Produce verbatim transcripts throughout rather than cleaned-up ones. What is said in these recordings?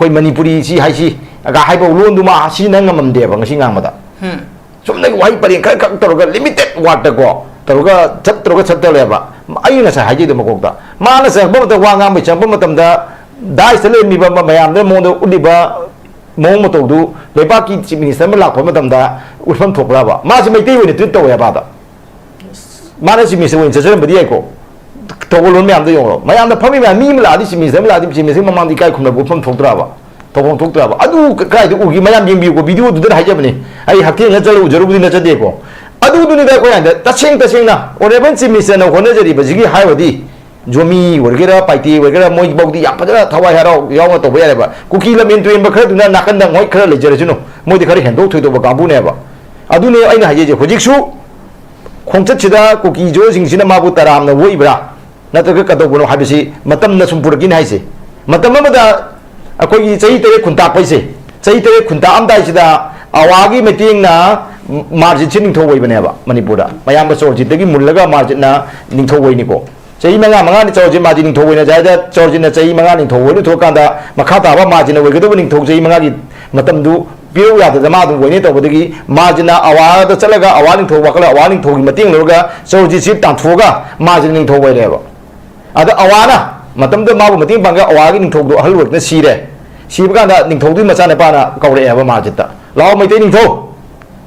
ꯑꯩꯈꯣꯏ ꯃꯅꯤꯄꯨꯔꯤꯁꯤ ꯍꯥꯏꯁꯤ ꯀ ꯍꯥꯏꯕ ꯂꯣꯟꯗꯨꯃ ꯁꯤꯖꯤꯟꯅ ꯉꯝꯃꯝꯗꯦꯕ ꯉꯁꯤ ꯉꯥꯡꯕꯗ꯫ ꯆꯨꯝꯅꯒꯤ ꯋꯥꯍꯩ ꯄꯔꯦꯡ ꯈꯔ ꯈꯛ ꯇꯧꯔꯒ limited wordꯇꯀꯣ ꯇꯧꯔꯒ ꯆꯠ ꯇꯧꯔꯒ ꯆꯠꯇꯧꯔꯦꯕ꯫ ꯑꯩꯅ ꯉꯁꯥꯏ ꯍꯥꯏꯖꯩꯗꯣ ꯃꯀꯣꯛꯇ, ꯃꯥꯅ ꯆꯪꯉꯛꯄ ꯃꯇꯝꯗ, ꯋꯥ ꯉꯥꯡꯕꯩ ꯆꯪꯉꯛꯄ ꯃꯇꯝꯗ, dais ꯂꯩꯔꯝꯃꯤꯕ ꯃ-, ꯃꯌꯥꯝꯗꯨꯅ ꯃꯉꯣꯟꯗ ꯎꯠꯂꯤꯕ ꯃꯑꯣꯡ ꯃꯇꯧꯗꯨ ꯂꯩꯕꯥꯛꯀꯤ chief minister ꯑꯃ ꯂꯥꯛꯄ ꯃꯇꯝꯗ ꯎꯠꯐꯝ ꯊꯣꯛꯄ꯭ꯔꯕ? ꯃꯥꯁꯦ ꯃꯩꯇꯩ ꯑꯣꯏꯅ treat ꯇꯧꯋꯦ ꯍꯥꯏꯕ ꯑꯗ꯫ ꯃꯥꯅ chief minister ꯑꯣꯏꯅ ꯆꯠꯆꯔꯝꯕꯗꯤ ꯌꯥꯏꯀꯣ꯫ ꯊꯧꯒꯜꯂꯣꯟ ꯃꯌꯥꯝꯗꯣ ꯌꯦꯡꯉꯣ꯫ ꯃꯌꯥꯝꯅ ꯐꯝꯃꯤ ꯃꯌꯥꯝ, ꯃꯤ ꯑꯃ ꯂꯥꯛꯑꯗꯤ, chief minister ꯑꯃ ꯂꯥꯛꯑꯗꯤ, chief minister ꯃꯃꯥꯡꯗ ꯏꯀꯥꯏ ꯈꯨꯝꯅꯕ ꯎꯠꯐꯝ ꯊꯣꯛꯇ꯭ꯔꯕ? ꯇꯧꯐꯝ ꯊꯣꯛꯇ꯭ꯔꯕ? ꯑꯗꯨ ꯀ-, ꯀꯗꯥꯏꯗ ꯎꯒꯦ? ꯃꯌꯥꯝ ꯌꯦꯡꯕꯤꯌꯨꯀꯣ, videoꯗꯨꯗ ꯍꯥꯏꯖꯕꯅꯤ꯫ ꯑꯩ ꯍꯛꯊꯦꯡꯅ ꯆꯠꯂ ꯎꯖꯔꯨꯕꯗꯤ ꯅꯠꯆꯗꯦꯀꯣ꯫ ꯑꯗꯨꯗꯨꯅꯤꯗ ꯑꯩꯈꯣꯏ ꯍꯥꯏꯗ ꯇꯁꯦꯡ ꯇꯁꯦꯡꯅ honourable chief ministerꯅ ꯍꯣꯠꯅꯖꯔꯤꯕꯁꯤꯒꯤ ꯍꯥꯏꯔꯨꯔꯗꯤ, ꯖꯣꯃꯤ ꯑꯣꯏꯒꯦꯔꯥ, ꯄꯥꯏꯇꯦ ꯑꯣꯏꯒꯦꯔꯥ, ꯃꯣꯏꯐꯥꯎꯗꯤ ꯌꯥꯝ ꯐꯖꯅ ꯊꯋꯥꯏ ꯍꯔꯥꯎ ꯌꯥꯎꯅ ꯇꯧꯕ ꯌꯥꯔꯦꯕ꯫ ꯀꯨꯀꯤ ꯂꯝꯍꯦꯟ ꯇꯨꯍꯦꯟꯕ ꯈꯔꯗꯨꯅ ꯅꯥꯀꯟꯗ ꯃꯣꯏ ꯈꯔ ꯂꯩꯖꯔꯁꯅꯨ, ꯃꯣꯏꯗꯤ ꯈꯔ ꯍꯦꯟꯗꯣꯛ ꯊꯣꯏꯗꯣꯛꯄ ꯀꯥꯡꯕꯨꯅꯦꯕ꯫ ꯑꯗꯨꯅꯦ ꯑꯩꯅ ꯍꯥꯏꯖꯩꯁꯦ, ꯍꯧꯖꯤꯛꯁꯨ ꯈꯣꯡꯆꯠꯁꯤꯗ ꯀꯨꯀꯤ ꯖꯣꯁꯤꯡꯁꯤꯅ ꯃꯥꯕꯨ ꯇꯔꯥꯝꯅ ꯑꯣꯛꯏꯕ꯭ꯔꯥ, ꯅꯠꯇ꯭ꯔꯒ ꯀꯩꯗꯧꯕꯅꯣ ꯍꯥꯏꯕꯁꯤ ꯃꯇꯝꯅ ꯁꯨꯝ ꯄꯨꯔꯛꯈꯤꯅꯤ ꯍꯥꯏꯁꯦ꯫ ꯃꯇꯝ ꯑꯃꯗ ꯑꯩꯈꯣꯏꯒꯤ ꯆꯍꯤ ꯇꯔꯦꯠ ꯈꯨꯟꯇꯥꯛꯄ ꯍꯥꯏꯁꯦ, ꯆꯍꯤ ꯇꯔꯦꯠ ꯈꯨꯟꯇꯥꯛꯑꯝꯗꯥꯏꯁꯤꯗ ꯑꯋꯥꯒꯤ ꯃꯇꯦꯡꯅ ꯃꯥꯔꯖꯤꯠꯁꯤ ꯅꯤꯡꯊꯧ ꯑꯣꯏꯕꯅꯦꯕ ꯃꯅꯤꯄꯨꯔꯗ꯫ ꯃꯌꯥꯝꯕ ꯆꯣꯔꯖꯤꯠꯇꯒꯤ ꯃꯨꯜꯂꯒ ꯃꯥꯔꯖꯤꯠꯅ ꯅꯤꯡꯊꯧ ꯑꯣꯏꯅꯤꯀꯣ꯫ ꯆꯍꯤ ꯃꯉꯥ, ꯃꯉꯥꯅꯤ ꯆꯣꯔꯖꯤꯠ ꯃꯥꯔꯖꯤꯠ ꯅꯤꯡꯊꯧ ꯑꯣꯏꯅ ꯖꯥꯏꯗ ꯆꯣꯔꯖꯤꯠꯅ ꯆꯍꯤ ꯃꯉꯥ ꯅꯤꯡꯊꯧ ꯑꯣꯏ ꯂꯨꯊꯣꯛꯑꯀꯥꯟꯗ ꯃꯈꯥ ꯇꯥꯕ ꯃꯥꯔꯖꯤꯠꯅ ꯑꯣꯏꯒꯗꯧꯕ ꯅꯤꯡꯊꯧ ꯆꯍꯤ ꯃꯉꯥꯒꯤ ꯃꯇꯝꯗꯨ ꯄꯤꯔꯧ ꯌꯥꯗꯗꯅ ꯃꯥ ꯑꯗꯨꯝ ꯑꯣꯏꯅꯤ ꯇꯧꯕꯗꯒꯤ ꯃꯥꯔꯖꯤꯠꯅ ꯑꯋꯥꯗ ꯆꯠꯂꯒ ꯑꯋꯥ ꯅꯤꯡꯊꯧ ꯋꯥꯈꯜ ꯑꯋꯥ ꯅꯤꯡꯊꯧꯒꯤ ꯃꯇꯦꯡ ꯂꯧꯔꯒ ꯆꯣꯔꯖꯤꯠꯁꯤ ꯇꯥꯟꯊꯣꯛꯑꯒ ꯃꯥꯔꯖꯤꯠ ꯅꯤꯡꯊꯧ ꯑꯣꯏꯔꯦꯕ꯫ ꯑꯗ ꯑꯋꯥꯅ ꯃꯇꯝꯗꯨꯗ ꯃꯥꯕꯨ ꯃꯇꯦꯡ ꯄꯥꯡꯒ ꯑꯋꯥꯒꯤ ꯅꯤꯡꯊꯧꯗꯣ ꯑꯍꯜ ꯑꯣꯏꯔꯛꯇꯅ ꯁꯤꯔꯦ꯫ ꯁꯤꯕ ꯀꯥꯟꯗ ꯅꯤꯡꯊꯧꯗꯨꯒꯤ ꯃꯆꯥꯅꯨꯄꯥꯅ ꯀꯧꯔꯛꯑꯦꯕ ꯃꯥꯔꯖꯤꯠꯇ, "ꯂꯥꯛꯑꯣ ꯃꯩꯇꯩ ꯅꯤꯡꯊꯧ,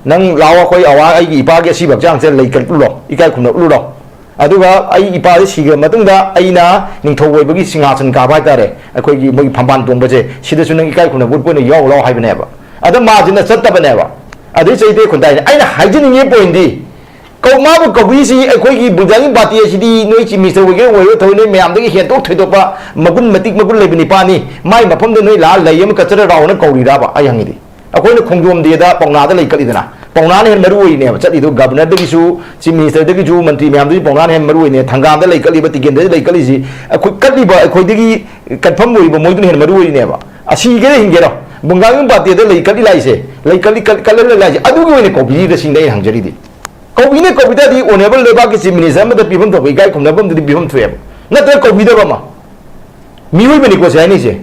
ꯅꯪ ꯂꯥꯛꯑꯣ, ꯑꯩꯈꯣꯏ ꯑꯋꯥ ꯑꯩꯒꯤ ꯏꯄꯥꯒꯤ ꯑꯁꯤꯕ ꯍꯛꯆꯥꯡꯁꯦ ꯂꯩ ꯀꯠꯂꯨꯔꯣ, ꯏꯀꯥꯏ ꯈꯨꯝꯅ ꯎꯠꯂꯨꯔꯣ꯫ ꯑꯗꯨꯒ ꯑꯩ ꯏꯄꯥꯁꯦ ꯁꯤꯈ꯭ꯔ ꯃꯇꯨꯡꯗ ꯑꯩꯅ ꯅꯤꯡꯊꯧ ꯑꯣꯏꯕꯒꯤ ꯁꯤꯡꯍꯥꯁꯟ ꯀꯥꯕ ꯍꯥꯏꯇꯥꯔꯦ, ꯑꯩꯈꯣꯏꯒꯤ ꯃꯣꯏꯒꯤ ꯐꯝꯕꯥꯜ ꯇꯣꯡꯕꯁꯦ, ꯁꯤꯗꯁꯨ ꯅꯪ ꯏꯀꯥꯏ ꯈꯨꯝꯅꯕ ꯎꯠꯄ ꯑꯣꯏꯅ ꯌꯥꯎꯔꯨ ꯂꯥꯛꯑꯣ" ꯍꯥꯏꯕꯅꯦꯕ꯫ ꯑꯗ ꯃꯥꯔꯖꯤꯠꯅ ꯆꯠꯇꯕꯅꯦꯕ꯫ ꯑꯗꯨꯏ ꯆꯍꯤ ꯇꯔꯦꯠ ꯈꯨꯟꯇꯥꯛꯏꯅꯦ꯫ ꯑꯩꯅ ꯍꯥꯏꯖꯅꯤꯡꯉꯤ pointꯗꯤ, ꯀꯧ-, ꯃꯥꯕꯨ ꯀꯧꯕꯤꯔꯤꯁꯤ ꯑꯩꯈꯣꯏꯒꯤ ꯕꯨꯜꯗꯥꯡꯒꯤ ꯄꯥꯔꯇꯤ ꯑꯁꯤꯗꯤ ꯅꯣꯏ chief minister ꯑꯣꯏꯒꯦꯔꯥ ꯑꯣꯏꯔꯣ ꯊꯧꯏ, ꯅꯣꯏ ꯃꯌꯥꯝꯗꯒꯤ ꯍꯦꯟꯗꯣꯛ ꯊꯣꯏꯗꯣꯛꯄ ꯃꯒꯨꯟ ꯃꯇꯤꯛ ꯃꯒꯨꯟ ꯂꯩꯕ ꯅꯤꯄꯥꯅꯤ꯫ ꯃꯥꯏ ꯃꯐꯝꯗ ꯅꯣꯏ ꯂꯥꯛꯑ ꯂꯩ ꯑꯃ ꯀꯠꯆꯔ ꯂꯥꯛꯑꯣꯅ ꯀꯧꯔꯤꯔꯕ? ꯑꯩ ꯍꯪꯉꯤꯗꯤ꯫ ꯑꯩꯈꯣꯏꯅ ꯈꯣꯡꯖꯣꯝ ꯗꯦꯗ ꯄꯥꯎꯅꯥꯗ ꯂꯩ ꯀꯠꯂꯤꯗꯅ, ꯄꯥꯎꯅꯥꯅ ꯍꯦꯟꯅ ꯃꯔꯨ ꯑꯣꯏꯔꯤꯅꯦꯕ ꯆꯠꯂꯤꯗꯣ꯫ Governorꯗꯒꯤꯁꯨ, chief ministerꯗꯒꯤꯁꯨ, ꯃꯟꯇ꯭ꯔꯤ ꯃꯌꯥꯝꯗꯒꯤꯁꯨ ꯄꯥꯎꯅꯥꯅ ꯍꯦꯟꯅ ꯃꯔꯨ ꯑꯣꯏꯅꯦ꯫ ꯊꯪꯒꯥꯝꯗ ꯂꯩ ꯀꯠꯂꯤꯕ, ꯇꯤꯀꯦꯟꯗ꯭ꯔꯗ ꯂꯩ ꯀꯠꯂꯤꯁꯤ, ꯑꯩꯈꯣꯏ ꯀꯠꯂꯤꯕ, ꯑꯩꯈꯣꯏꯗꯒꯤ confirm ꯑꯣꯏꯔꯤꯕ ꯃꯣꯏꯗꯨꯅ ꯍꯦꯟꯅ ꯃꯔꯨ ꯑꯣꯏꯔꯤꯅꯦꯕ꯫ ꯑꯁꯤꯒꯦꯔ ꯍꯤꯡꯒꯦꯔꯣ, ꯕꯨꯡꯒꯥꯡꯒꯤ ꯄꯥꯔꯇꯤꯗ ꯂꯩ ꯀꯠꯂꯤ ꯂꯥꯏꯁꯦ, ꯂꯩ ꯀꯠꯂꯤ, ꯀꯠ-, ꯀꯠꯍꯜꯂ ꯂꯥꯏꯁꯦ, ꯑꯗꯨꯒꯤ ꯑꯣꯏꯅ ꯀꯧꯕꯤꯔꯤꯗ ꯁꯤꯡꯗ ꯑꯩꯅ ꯍꯪꯖꯔꯤꯗꯤ꯫ ꯀꯧꯕꯤꯅꯦ, ꯀꯧꯕꯤ ꯇꯥꯔꯗꯤ honourable ꯂꯩꯕꯥꯛꯀꯤ chief minister ꯑꯃꯗ ꯄꯤꯐꯝ ꯊꯣꯛꯄ ꯏꯀꯥꯏ ꯈꯨꯝꯅꯐꯝꯗꯨꯗꯤ ꯄꯤꯐꯝ ꯊꯣꯛꯑꯦꯕ꯫ ꯅꯠꯇ꯭ꯔꯒ ꯀꯧꯕꯤꯗꯕ ꯑꯃ꯫ ꯃꯤꯑꯣꯏꯕꯅꯤꯀꯣ ꯁꯤ ꯍꯥꯏꯅꯩꯁꯦ꯫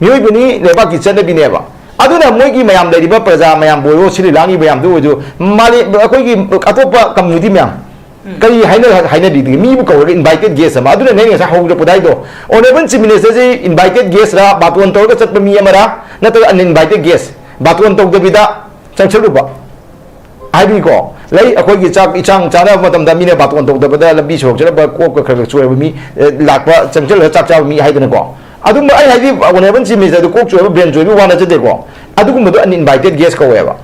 ꯃꯤꯑꯣꯏꯕꯅꯤ, ꯂꯩꯕꯥꯛꯀꯤ ꯆꯠꯅꯕꯤꯅꯦꯕ꯫ ꯑꯗꯨꯅ ꯃꯣꯏꯒꯤ ꯃꯌꯥꯝ ꯂꯩꯔꯤꯕ ꯄ꯭ꯔꯖꯥ ꯃꯌꯥꯝꯕꯨ ꯑꯣꯏꯔꯣ, ꯁꯤꯜꯂꯤ ꯂꯥꯡꯉꯤꯕ ꯃꯌꯥꯝꯗꯨ ꯑꯣꯏꯔꯁꯨ, ꯃꯥꯂꯦꯝ, ꯑꯩꯈꯣꯏꯒꯤ ꯑꯇꯣꯞꯄ ꯀꯝꯃ꯭ꯌꯨꯅꯤꯇꯤ ꯃꯌꯥꯝ ꯀꯔꯤ ꯍꯥꯏꯅ ꯍꯥꯏꯅꯕꯤꯗꯦ? ꯃꯤꯕꯨ ꯀꯧꯔꯒ invited guest ꯑꯃ꯫ ꯑꯗꯨꯅ ꯅꯩꯅ ꯉꯁꯥꯏ ꯍꯧꯔꯛꯄꯗ ꯍꯥꯏꯗꯣ, Honourable Chief Minister ꯁꯤ invited guest ꯔ, ꯕꯥꯇꯣꯟ ꯇꯧꯔꯒ ꯆꯠꯄ ꯃꯤ ꯑꯃꯔ, ꯅꯠꯇ꯭ꯔꯒ uninvited guest, ꯕꯥꯇꯣꯟ ꯇꯧꯗꯕꯤꯗ ꯆꯪꯁꯜꯂꯨꯕ ꯍꯥꯏꯕꯤꯀꯣ? ꯂꯩ, ꯑꯩꯈꯣꯏꯒꯤ ꯆꯥꯛ ꯏꯟꯁꯥꯡ ꯆꯥꯅꯕ ꯃꯇꯝꯗ ꯃꯤꯅ ꯕꯥꯇꯣꯟ ꯇꯧꯗꯕꯗ ꯂꯝꯕꯤ ꯁꯣꯔꯣꯛ ꯆꯠꯂꯒ ꯀꯣꯛꯀ ꯈꯔ ꯈꯔ ꯆꯣꯏꯕ ꯃꯤ, ꯑꯦ, ꯂꯥꯛꯄ, ꯆꯪꯁꯤꯜꯂꯒ ꯆꯥꯛ ꯆꯥꯕ ꯃꯤ ꯍꯥꯏꯗꯅꯀꯣ꯫ ꯑꯗꯨꯝꯕ ꯑꯩ ꯍꯥꯏꯗꯤ Honourable Chief Minister ꯗꯨ ꯀꯣꯛ ꯆꯣꯏꯕ, brain ꯆꯣꯏꯕ ꯋꯥ ꯅꯠꯆꯗꯦꯀꯣ꯫ ꯑꯗꯨꯒꯨꯝꯕꯗꯣ uninvited guest ꯀꯧꯋꯦꯕ꯫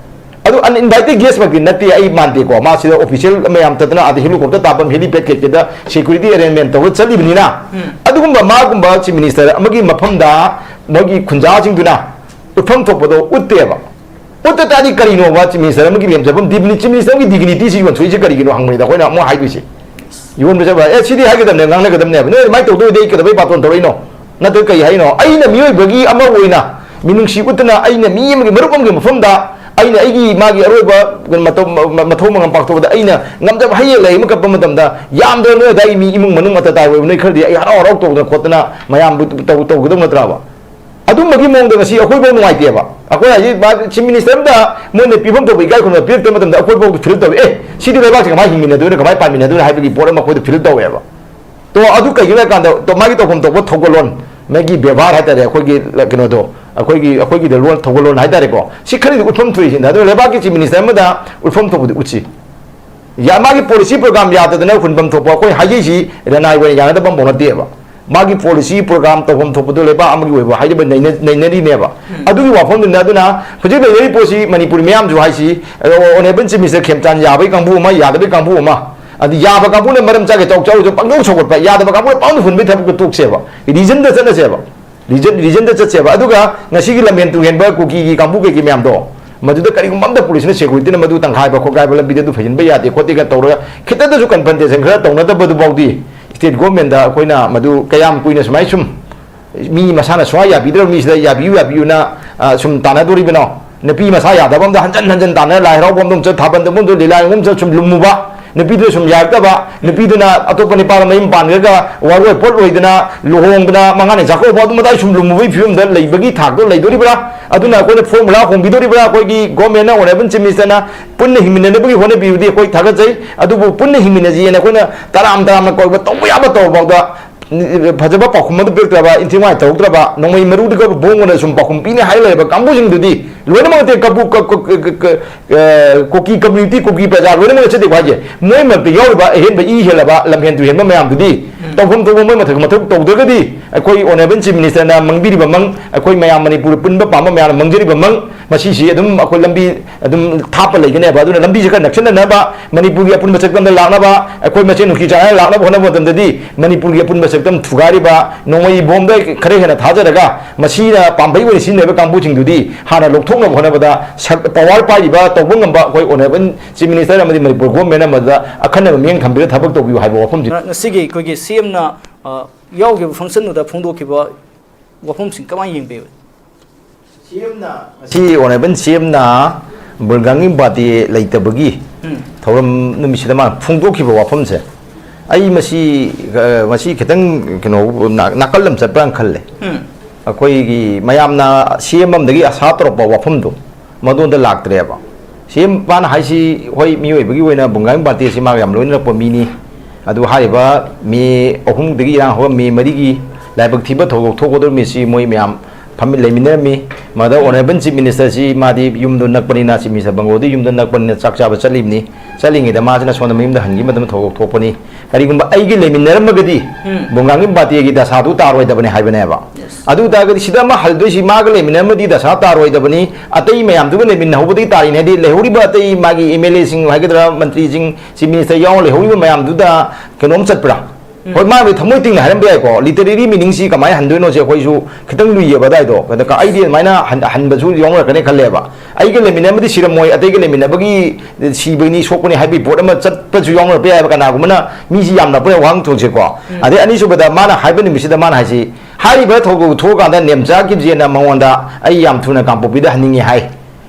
ꯑꯗꯨ uninvited guest ꯃꯛꯇꯤ ꯅꯠꯇꯦ, ꯑꯩ ꯃꯥꯟꯗꯦꯀꯣ꯫ ꯃꯥ ꯁꯤꯗ official ꯃꯌꯥꯝ ꯇꯠꯇꯅ ꯑꯥꯗ helicopter ꯇꯥꯐꯝ helipad ꯀꯩꯀꯩꯗ security arrangement ꯇꯧꯔ ꯆꯠꯂꯤꯕꯅꯤꯅ, ꯑꯗꯨꯒꯨꯝꯕ ꯃꯥꯒꯨꯝꯕ Chief Minister ꯑꯃꯒꯤ ꯃꯐꯝꯗ ꯃꯣꯏꯒꯤ ꯈꯨꯟꯖꯥꯁꯤꯡꯗꯨꯅ ꯎꯠꯐꯝ ꯊꯣꯛꯄꯗꯣ ꯎꯠꯇꯦꯕ꯫ ꯎꯠꯇ ꯇꯥꯔꯗꯤ ꯀꯔꯤꯅꯣꯕ Chief Minister ꯑꯃꯒꯤ ꯂꯦꯝꯖꯐꯝ, dignity, Chief Minister ꯑꯃꯒꯤ dignity ꯁꯤ ꯌꯣꯟꯊꯣꯛꯏꯁꯦ ꯀꯔꯤꯒꯤꯅꯣ ꯍꯪꯕꯅꯤꯗ ꯑꯩꯈꯣꯏꯅ ꯑꯃꯨꯛ ꯍꯥꯏꯗꯣꯏꯁꯦ꯫ ꯌꯣꯟꯕ ꯆꯠꯄ, ꯑꯦ, ꯁꯤꯗꯤ ꯍꯥꯏꯒꯗꯕꯅꯦ, ꯉꯥꯡꯅꯒꯗꯕꯅꯦꯕ꯫ ꯅꯣꯏ ꯑꯗꯨꯃꯥꯏꯅ ꯇꯧꯗꯣꯏꯗꯤ ꯑꯩ ꯀꯩꯗꯧꯕꯩ ꯕꯥꯇꯣꯟ ꯇꯧꯔꯛꯏꯅꯣ? ꯅꯠꯇ꯭ꯔꯒ ꯀꯩ ꯍꯥꯏꯅꯣ? ꯑꯩꯅ ꯃꯤꯑꯣꯏꯕꯒꯤ ꯑꯃ ꯑꯣꯏꯅ ꯃꯤꯅꯨꯡꯁꯤ ꯎꯠꯇꯅ, ꯑꯩꯅ ꯃꯤ ꯑꯃꯒꯤ, ꯃꯔꯨꯞ ꯑꯃꯒꯤ ꯃꯐꯝꯗ ꯑꯩꯅ ꯑꯩꯒꯤ, ꯃꯥꯒꯤ ꯑꯔꯣꯏꯕ ꯃꯇꯧ-, ꯃ-, ꯃ-, ꯃꯊꯧ ꯃꯉꯝ ꯄꯥꯡꯊꯣꯛꯄꯗ ꯑꯩꯅ ꯉꯝꯖꯕ ꯍꯌꯦꯡ ꯂꯩ ꯑꯃ ꯀꯠꯄ ꯃꯇꯝꯗ, ꯌꯥꯝꯗ꯭ꯔꯕ ꯅꯣꯏ ꯑꯗꯥꯏꯒꯤ ꯃꯤ ꯏꯃꯨꯡ ꯃꯅꯨꯡ ꯑꯇ ꯑꯇꯥꯏ ꯑꯣꯏꯕ ꯅꯣꯏ ꯈꯔꯗꯤ ꯑꯩ ꯍꯔꯥꯎ ꯍꯔꯥꯎ ꯇꯧꯗꯅ ꯈꯣꯠꯇꯅ ꯃꯌꯥꯝꯕꯨ ꯇꯧ-, ꯇꯧꯒꯗꯧ ꯅꯠꯇ꯭ꯔꯕ? ꯑꯗꯨꯝꯕꯒꯤ ꯃꯑꯣꯡꯗ ꯉꯁꯤ ꯑꯩꯈꯣꯏꯐꯥꯎ ꯅꯨꯡꯉꯥꯏꯇꯦꯕ꯫ ꯑꯩꯈꯣꯏ ꯍꯧꯖꯤꯛ ꯃꯥ-, Chief Minister ꯑꯝꯗ ꯃꯣꯏꯅ ꯄꯤꯐꯝ ꯊꯣꯛꯄ ꯏꯀꯥꯏ ꯈꯨꯝꯅꯕ ꯄꯤꯔꯛꯇꯕ ꯃꯇꯝꯗ ꯑꯩꯈꯣꯏꯐꯥꯎꯗ feel ꯇꯧꯏ, "ꯑꯦ, ꯁꯤꯗꯤ ꯂꯩꯕꯥꯛꯁꯦ ꯀꯃꯥꯏꯅ ꯍꯤꯡꯃꯤꯟꯅꯗꯣꯏꯅꯣ, ꯀꯃꯥꯏꯅ ꯄꯥꯟꯃꯤꯟꯅꯗꯣꯏꯅꯣ?" ꯍꯥꯏꯕꯒꯤ ꯄꯣꯠ ꯑꯃ ꯑꯩꯈꯣꯏꯗ feel ꯇꯧꯋꯦꯕ꯫ ꯇꯣ, ꯑꯗꯨ ꯀꯩꯒꯤꯅꯣ ꯍꯥꯏ ꯀꯥꯟꯗ, ꯇꯣ, ꯃꯥꯒꯤ ꯇꯧꯐꯝ ꯊꯣꯛꯄ ꯊꯧꯒꯜꯂꯣꯟ, ꯃꯥꯒꯤ ꯕꯦꯕꯥꯔ ꯍꯥꯏ ꯇꯥꯔꯦ, ꯑꯩꯈꯣꯏꯒꯤ ꯀꯩꯅꯣꯗꯣ, ꯑꯩꯈꯣꯏꯒꯤ, ꯑꯩꯈꯣꯏꯒꯤꯗ ꯂꯣꯟ, ꯊꯧꯒꯜꯂꯣꯟ ꯍꯥꯏ ꯇꯥꯔꯦꯀꯣ, ꯁꯤ ꯈꯔꯗꯤ ꯎꯠꯐꯝ ꯊꯣꯛꯏꯁꯤꯅ꯫ ꯑꯗꯨ ꯂꯩꯕꯥꯛꯀꯤ Chief Minister ꯑꯃꯗ ꯎꯠꯐꯝ ꯊꯣꯛꯄꯗꯤ ꯎꯠꯁꯤ꯫ ꯌꯥ-, ꯃꯥꯒꯤ policy program ꯌꯥꯗꯗꯅ ꯍꯨꯟꯐꯝ ꯊꯣꯛꯄ ꯑꯩꯈꯣꯏ ꯍꯥꯏꯖꯩꯁꯤ ꯔꯅꯥꯏ ꯑꯣꯏꯅ ꯌꯥꯅꯗꯕ ꯑꯃꯐꯥꯎ ꯅꯠꯇꯦꯕ꯫ ꯃꯥꯒꯤ policy program ꯇꯧꯐꯝ ꯊꯣꯛꯄꯗꯣ ꯂꯩꯕꯥꯛ ꯑꯃꯒꯤ ꯑꯣꯏꯕ ꯍꯥꯏꯖꯕ ꯅꯩꯅ-, ꯅꯩꯅꯔꯤꯅꯦꯕ꯫ ꯑꯗꯨꯒꯤ ꯋꯥꯐꯝꯗꯨꯅ, ꯑꯗꯨꯅ ꯍꯧꯖꯤꯛ ꯂꯩꯅꯔꯤꯕ ꯄꯣꯠꯁꯤ ꯃꯅꯤꯄꯨꯔꯤ ꯃꯌꯥꯝꯁꯨ ꯍꯥꯏꯁꯤ, Honourable Chief Minister ꯈꯦꯝꯆꯥꯟ ꯌꯥꯕꯒꯤ ꯀꯥꯡꯕꯨ ꯑꯃ, ꯌꯥꯗꯕꯒꯤ ꯀꯥꯡꯕꯨ ꯑꯃ, ꯑꯗꯨ ꯌꯥꯕ ꯀꯥꯡꯕꯨꯅ ꯃꯔꯝ ꯆꯥꯒꯦ ꯆꯥꯎ ꯆꯥꯎꯁꯨ ꯄꯪꯗꯧ ꯁꯧꯒꯠꯄ, ꯌꯥꯗꯕ ꯀꯥꯡꯕꯨꯅ ꯄꯪꯗ ꯍꯨꯟꯕꯒꯤ ꯊꯕꯛꯇꯣ ꯇꯣꯛꯁꯦꯕ, regionꯗ ꯆꯠꯅꯁꯦꯕ꯫ Region, regionꯗ ꯆꯠꯁꯦꯕ꯫ ꯑꯗꯨꯒ ꯉꯁꯤꯒꯤ ꯂꯝꯍꯦꯟ ꯇꯨꯍꯦꯟꯕ ꯀꯨꯀꯤꯒꯤ ꯀꯥꯡꯕꯨ ꯀꯩꯀꯩ ꯃꯌꯥꯝꯗꯣ, ꯃꯗꯨꯗ ꯀꯔꯤꯒꯨꯝꯕ ꯑꯝꯇ policeꯅ, securityꯅ ꯃꯗꯨ ꯇꯪꯈꯥꯏꯕ ꯈꯣꯠꯀꯥꯏꯕ ꯂꯝꯕꯤꯗ ꯑꯗꯨ ꯐꯩꯖꯤꯟꯕ ꯌꯥꯗꯦ ꯈꯣꯠꯇꯦꯒ ꯇꯧꯔꯒ ꯈꯤꯇꯗꯁꯨ confrontation ꯈꯔ ꯇꯧꯅꯗꯕꯗꯨꯐꯥꯎꯗꯤ state governmentꯇ ꯑꯩꯈꯣꯏꯅ ꯃꯗꯨ ꯀꯌꯥꯝ ꯀꯨꯏꯅ ꯁꯨꯃꯥꯏ ꯁꯨꯝ ꯃꯤ ꯃꯁꯥꯅ ꯁꯨꯡꯌꯥ ꯌꯥꯕꯤꯗ꯭ꯔꯕ ꯃꯤꯁꯤꯗ ꯌꯥꯕꯤꯌꯨ ꯌꯥꯕꯤꯌꯨꯅ, ꯑ, ꯁꯨꯝ ꯇꯥꯟꯅꯗꯣꯔꯤꯕꯅꯣ? ꯅꯨꯄꯤ ꯃꯁꯥ ꯌꯥꯗꯕ ꯑꯝꯗ ꯍꯟꯖꯟ ꯍꯟꯖꯟ ꯇꯥꯟꯅ, ꯂꯥꯏ ꯍꯔꯥꯎꯕ ꯑꯝꯗ ꯆꯠ, ꯊꯥꯕꯜꯗ ꯑꯃꯨꯛ ꯆꯠ, ꯂꯤꯂꯥ ꯌꯦꯡꯕ ꯑꯃ ꯆꯠ, ꯁꯨꯝ ꯂꯨꯝꯃꯨꯕ, ꯅꯨꯄꯤꯗꯨꯅ ꯁꯨꯝ ꯌꯥꯔꯛꯇꯕ, ꯅꯨꯄꯤꯗꯨꯅ ꯑꯇꯣꯞꯄ ꯅꯨꯄꯥꯒ ꯃꯌꯨꯝ ꯄꯥꯟꯈ꯭ꯔꯒ ꯋꯥꯔꯣꯏ ꯄꯣꯠꯂꯣꯏꯗꯅ ꯂꯨꯍꯣꯡꯗꯅ ꯃꯉꯥꯅꯤ ꯆꯥꯛꯀꯧꯕ ꯑꯗꯨ ꯃꯇꯥꯏ ꯁꯨꯝ ꯂꯨꯝꯃꯨꯕꯒꯤ ꯐꯤꯕꯝꯗ ꯂꯩꯕꯒꯤ ꯊꯥꯛꯇꯣ ꯂꯩꯗꯣꯔꯤꯕ꯭ꯔꯥ? ꯑꯗꯨꯅ ꯑꯩꯈꯣꯏꯅ ꯐꯣꯔꯃꯨꯂꯥ ꯍꯣꯡꯕꯤꯗꯣꯔꯤꯕ꯭ꯔꯥ? ꯑꯩꯈꯣꯏꯒꯤ ꯒꯣꯔꯃꯦꯟꯅ, ꯑꯣꯅꯔꯦꯕꯜ ꯆꯤꯐ ꯃꯤꯅꯤꯁꯇꯔꯅ ꯄꯨꯟꯅ ꯍꯤꯡꯃꯤꯟꯅꯅꯕꯒꯤ ꯍꯣꯠꯅꯕꯤꯕꯗꯤ ꯑꯩꯈꯣꯏ ꯊꯥꯒꯠꯆꯩ, ꯑꯗꯨꯕꯨ ꯄꯨꯟꯅ ꯍꯤꯡꯃꯤꯟꯅꯁꯤꯅ ꯑꯩꯈꯣꯏꯅ ꯇꯔꯥꯝ ꯇꯔꯥꯝꯅ ꯀꯧꯕ ꯇꯧꯕ ꯌꯥꯕ ꯇꯧꯕ ꯐꯥꯎꯗ ꯐꯖꯕ ꯄꯥꯎꯈꯨꯝ ꯑꯗꯨ ꯄꯤꯔꯛꯇ꯭ꯔꯕ, ꯏꯟꯊꯤ ꯅꯨꯡꯉꯥꯏ ꯇꯧꯔꯛꯇ꯭ꯔꯕ, ꯅꯣꯡꯃꯩ ꯃꯔꯨꯗꯒ ꯕꯣꯝ ꯑꯣꯏꯅ ꯁꯨꯝ ꯄꯥꯎꯈꯨꯝ ꯄꯤꯅꯤ ꯍꯥꯏ ꯂꯩꯔꯕ ꯀꯥꯡꯕꯨꯁꯤꯡꯗꯨꯗꯤ ꯂꯣꯏꯅꯃꯛ ꯅꯠꯇꯦ, ꯀꯕꯨ-, ꯀ-, ꯀ-, ꯀ-, ꯀ-, ꯑ, ꯀꯨꯀꯤ ꯀꯝꯃ꯭ꯌꯨꯅꯤꯇꯤ, ꯀꯨꯀꯤ ꯄ꯭ꯔꯖꯥ ꯂꯣꯏꯅꯃꯛ ꯅꯠꯆꯗꯦꯀꯣ ꯍꯥꯏꯁꯦ, ꯃꯣꯏ ꯃꯔꯛꯇ ꯌꯥꯎꯔꯤꯕ ꯑꯍꯦꯟꯕ ꯏ ꯍꯦꯜꯂꯕ, ꯂꯝꯍꯦꯟ ꯇꯨꯍꯦꯟꯕ ꯃꯌꯥꯝꯗꯨꯗꯤ ꯎꯝ꯫ ꯇꯧꯐꯝ ꯊꯣꯛꯄ ꯃꯣꯏ ꯃꯊꯛ ꯃꯊꯧ ꯇꯧꯗ꯭ꯔꯒꯗꯤ ꯑꯩꯈꯣꯏ ꯑꯣꯅꯔꯦꯕꯜ ꯆꯤꯐ ꯃꯤꯅꯤꯁꯇꯔꯅ ꯃꯪꯕꯤꯔꯤꯕ ꯃꯪ, ꯑꯩꯈꯣꯏ ꯃꯌꯥꯝ ꯃꯅꯤꯄꯨꯔ ꯄꯨꯟꯕ ꯄꯥꯝꯕ ꯃꯌꯥꯝꯅ ꯃꯪꯖꯔꯤꯕ ꯃꯪ, ꯃꯁꯤꯁꯤ ꯑꯗꯨꯝ ꯑꯩꯈꯣꯏ ꯂꯝꯕꯤ ꯑꯗꯨꯝ ꯊꯥꯞꯄ ꯂꯩꯒꯅꯦꯕ꯫ ꯑꯗꯨꯅ ꯂꯝꯕꯤꯁꯦ ꯈꯔ ꯅꯛꯁꯤꯟꯅꯅꯕ, ꯃꯅꯤꯄꯨꯔꯒꯤ ꯑꯄꯨꯟꯕ ꯁꯛꯇꯝꯗ ꯂꯥꯛꯅꯕ, ꯑꯩꯈꯣꯏ ꯃꯁꯦꯟ ꯅꯨꯡꯁꯤ ꯆꯥꯟꯅꯅ ꯂꯥꯛꯅꯕ ꯍꯣꯠꯅꯕ ꯃꯇꯝꯗꯗꯤ ꯃꯅꯤꯄꯨꯔꯒꯤ ꯑꯄꯨꯟꯕ ꯁꯛꯇꯝ ꯊꯨꯒꯥꯏꯔꯤꯕ ꯅꯣꯡꯃꯩ ꯕꯣꯝꯗ ꯈꯔ ꯍꯦꯟꯅ ꯊꯥꯖꯔꯒ ꯃꯁꯤꯅ ꯄꯥꯝꯕꯩ ꯑꯣꯏꯅ ꯁꯤꯖꯤꯟꯅꯔꯤꯕ ꯀꯥꯡꯕꯨꯁꯤꯡꯗꯨꯗꯤ ꯍꯥꯟꯅ ꯂꯧꯊꯣꯛꯅꯕ ꯍꯣꯠꯅꯕꯗ ꯁꯛ-, ꯄꯋꯥꯔ ꯄꯥꯏꯔꯤꯕ, ꯇꯧꯕ ꯉꯝꯕ ꯑꯩꯈꯣꯏ ꯑꯣꯅꯔꯦꯕꯜ ꯆꯤꯐ ꯃꯤꯅꯤꯁꯇꯔ ꯑꯃꯗꯤ ꯃꯅꯤꯄꯨꯔ ꯒꯣꯔꯃꯦꯟ ꯑꯃꯗ ꯑꯈꯟꯅꯕ ꯃꯤꯠꯌꯦꯡ ꯊꯝꯕꯤꯔꯒ ꯊꯕꯛ ꯇꯧꯕꯤꯌꯨ ꯍꯥꯏꯕ ꯋꯥꯐꯝꯁꯤ꯫ ꯉ-, ꯉꯁꯤꯒꯤ ꯑꯩꯈꯣꯏꯒꯤ ꯁꯤ ꯑꯦꯝꯅ, ꯑ, ꯌꯥꯎꯈꯤꯕ ꯐꯪꯁꯟꯗꯨꯗ ꯐꯣꯡꯗꯣꯛꯈꯤꯕ ꯋꯥꯐꯝꯁꯤꯡ ꯀꯃꯥꯏꯅ ꯌꯦꯡꯕꯤꯕ? ꯁꯤ ꯑꯦꯝꯅ ꯉꯁꯤ ꯑꯣꯅꯔꯦꯕꯜ ꯁꯤ ꯑꯦꯝꯅ ꯕꯨꯔꯒꯥꯡꯒꯤ ꯄꯥꯔꯇꯤ ꯂꯩꯇꯕꯒꯤ ꯎꯝ꯫ ꯊꯧꯔꯝ ꯅꯨꯃꯤꯠꯁꯤꯗ ꯃꯥꯅ ꯐꯣꯡꯗꯣꯛꯈꯤꯕ ꯋꯥꯐꯝꯁꯦ, ꯑꯩ ꯃꯁꯤ, ꯑ, ꯃꯁꯤ ꯈꯤꯇꯪ ꯀꯩꯅꯣ, ꯅꯥ-, ꯅꯥꯀꯜ ꯑꯃ ꯆꯠꯄ꯭ꯔꯥꯅ ꯈꯜꯂꯦ꯫ ꯎꯝ꯫ ꯑꯩꯈꯣꯏꯒꯤ ꯃꯌꯥꯝꯅ ꯁꯤ ꯑꯦꯝ ꯑꯝꯗꯒꯤ ꯑꯁꯥ ꯇꯧꯔꯛꯄ ꯋꯥꯐꯝꯗꯣ ꯃꯗꯣꯝꯗ ꯂꯥꯛꯇ꯭ꯔꯦꯕ꯫ ꯁꯤ ꯑꯦꯝ ꯃꯥꯅ ꯍꯥꯏꯁꯤ, ꯍꯣꯏ, ꯃꯤꯑꯣꯏꯕꯒꯤ ꯑꯣꯏꯅ ꯕꯨꯔꯒꯥꯡꯒꯤ ꯄꯥꯔꯇꯤ ꯑꯁꯤ ꯃꯥꯒ ꯌꯥꯝ ꯂꯣꯏꯅꯔꯛꯄ ꯃꯤꯅꯤ꯫ ꯑꯗꯨ ꯍꯥꯏꯔꯤꯕ ꯃꯦ ꯑꯍꯨꯝꯗꯒꯤ ꯏꯔꯥꯡ ꯍꯧꯔꯒ ꯃꯦ ꯃꯔꯤꯒꯤ ꯂꯥꯏꯕꯛ ꯊꯤꯕ ꯊꯧꯗꯣꯛ ꯊꯣꯛꯀꯗꯧꯔꯤꯕꯁꯤ ꯃꯣꯏ ꯃꯌꯥꯝ ꯐꯝꯃꯤ-, ꯂꯩꯃꯤꯟꯅꯔꯝꯃꯤ꯫ ꯃꯗ ꯑꯣꯅꯔꯦꯕꯜ ꯆꯤꯐ ꯃꯤꯅꯤꯁꯇꯔꯁꯤ ꯃꯥꯗꯤ ꯌꯨꯝꯗꯣ ꯅꯛꯄꯅꯤꯅ, ꯆꯤꯐ ꯃꯤꯅꯤꯁꯇꯔ ꯕꯪꯒ꯭ꯂꯣꯗꯤ ꯌꯨꯝꯗ ꯅꯛꯄꯅꯤꯅ ꯆꯥꯛ ꯆꯥꯕ ꯆꯠꯂꯤꯕꯅꯤ꯫ ꯆꯠꯂꯤꯉꯩꯗ ꯃꯥꯁꯤꯅ ꯁꯣꯝꯗ ꯃꯌꯨꯝꯗ ꯍꯟꯈꯤꯕ ꯃꯇꯝꯗ ꯊꯧꯗꯣꯛ ꯊꯣꯛꯄꯅꯤ꯫ ꯀꯔꯤꯒꯨꯝꯕ ꯑꯩꯒꯤ ꯂꯩꯃꯤꯟꯅꯔꯝꯃꯒꯗꯤ ꯎꯝ꯫ ꯕꯨꯔꯒꯥꯡꯒꯤ ꯄꯥꯔꯇꯤꯒꯤ ꯗꯁꯥꯗꯨ ꯇꯥꯔꯣꯏꯗꯕꯅꯤ ꯍꯥꯏꯕꯅꯦꯕ꯫ Yes꯫ ꯑꯗꯨ ꯑꯣꯏ ꯇꯥꯔꯒꯗꯤ ꯁꯤꯗ ꯑꯃ ꯍꯜꯗꯣꯏꯁꯤ ꯃꯥꯒ ꯂꯩꯃꯤꯟꯅꯔꯝꯃꯗꯤ ꯗꯁꯥ ꯇꯥꯔꯣꯏꯗꯕꯅꯤ, ꯑꯇꯩ ꯃꯌꯥꯝꯗꯨꯒ ꯂꯩꯃꯤꯟꯅꯍꯧꯕꯗꯒꯤ ꯇꯥꯔꯤꯅꯤ꯫ ꯍꯥꯏꯗꯤ ꯂꯩꯍꯧꯔꯤꯕ ꯑꯇꯩ ꯃꯥꯒꯤ ꯑꯦꯝ ꯑꯦꯜ ꯑꯦꯁꯤꯡ ꯍꯥꯏꯒꯗ꯭ꯔꯥ, ꯃꯟꯇ꯭ꯔꯤꯁꯤꯡ, ꯆꯤꯐ ꯃꯤꯅꯤꯁꯇꯔ ꯌꯥꯎꯅ ꯂꯩꯍꯧꯔꯤꯕ ꯃꯌꯥꯝꯗꯨꯗ ꯀꯩꯅꯣꯝ ꯆꯠꯄ꯭ꯔꯥ? ꯎꯝ꯫ ꯍꯣꯏ, ꯃꯥꯕꯨꯗꯤ ꯊꯃꯣꯏ ꯇꯤꯡꯅ ꯍꯥꯏꯔꯝꯕ ꯌꯥꯏꯀꯣ, ꯂꯤꯇꯔꯦꯔꯤ ꯃꯤꯅꯤꯡꯁꯤ ꯀꯃꯥꯏꯅ ꯍꯟꯗꯣꯏꯅꯣꯁꯦ ꯑꯩꯈꯣꯏꯁꯨ ꯈꯤꯇꯪ ꯂꯨꯏꯌꯦꯕ ꯑꯗꯥꯏꯗꯣ꯫ ꯑꯗ ꯀ-, ꯑꯩꯗꯤ ꯑꯗꯨꯃꯥꯏꯅ ꯍꯟ-, ꯍꯟꯕꯁꯨ ꯌꯥꯎꯅꯔꯛꯀꯅꯤ ꯈꯜꯂꯦꯕ꯫ ꯑꯩꯒ ꯂꯩꯃꯤꯟꯅꯔꯝꯃꯗꯤ ꯁꯤꯔꯝꯃꯣꯏ, ꯑꯇꯩꯒ ꯂꯩꯃꯤꯟꯅꯕꯒꯤ ꯁꯤꯕꯅꯤ, ꯁꯣꯛꯄꯅꯤ ꯍꯥꯏꯕꯒꯤ ꯄꯣꯠ ꯑꯃ ꯆꯠꯄꯁꯨ ꯌꯥꯎꯅꯔꯛꯄ ꯌꯥꯏꯕ, ꯀꯅꯥꯒꯨꯝꯕꯅ ꯃꯤꯁꯤ ꯌꯥꯝꯅꯔꯛꯄ ꯌꯥꯏ ꯋꯥꯍꯪ ꯊꯣꯛꯁꯦꯀꯣ꯫ ꯎꯝ꯫ ꯑꯗꯩ ꯑꯅꯤꯁꯨꯕꯗ ꯃꯥꯅ ꯍꯥꯏꯕ ꯅꯨꯃꯤꯠꯁꯤꯗ ꯃꯥꯅ ꯍꯥꯏꯁꯤ, ꯍꯥꯏꯔꯤꯕ ꯊꯧꯗꯣꯛ ꯊꯣꯛꯑꯀꯥꯟꯗ ꯅꯦꯝꯆꯥ ꯀꯤꯞꯖꯦꯅ ꯃꯉꯣꯟꯗ "ꯑꯩ ꯌꯥꯝ ꯊꯨꯅ ꯀꯥꯡꯄꯣꯛꯄꯤꯗ ꯍꯟꯅꯤꯡꯉꯤ" ꯍꯥꯏ꯫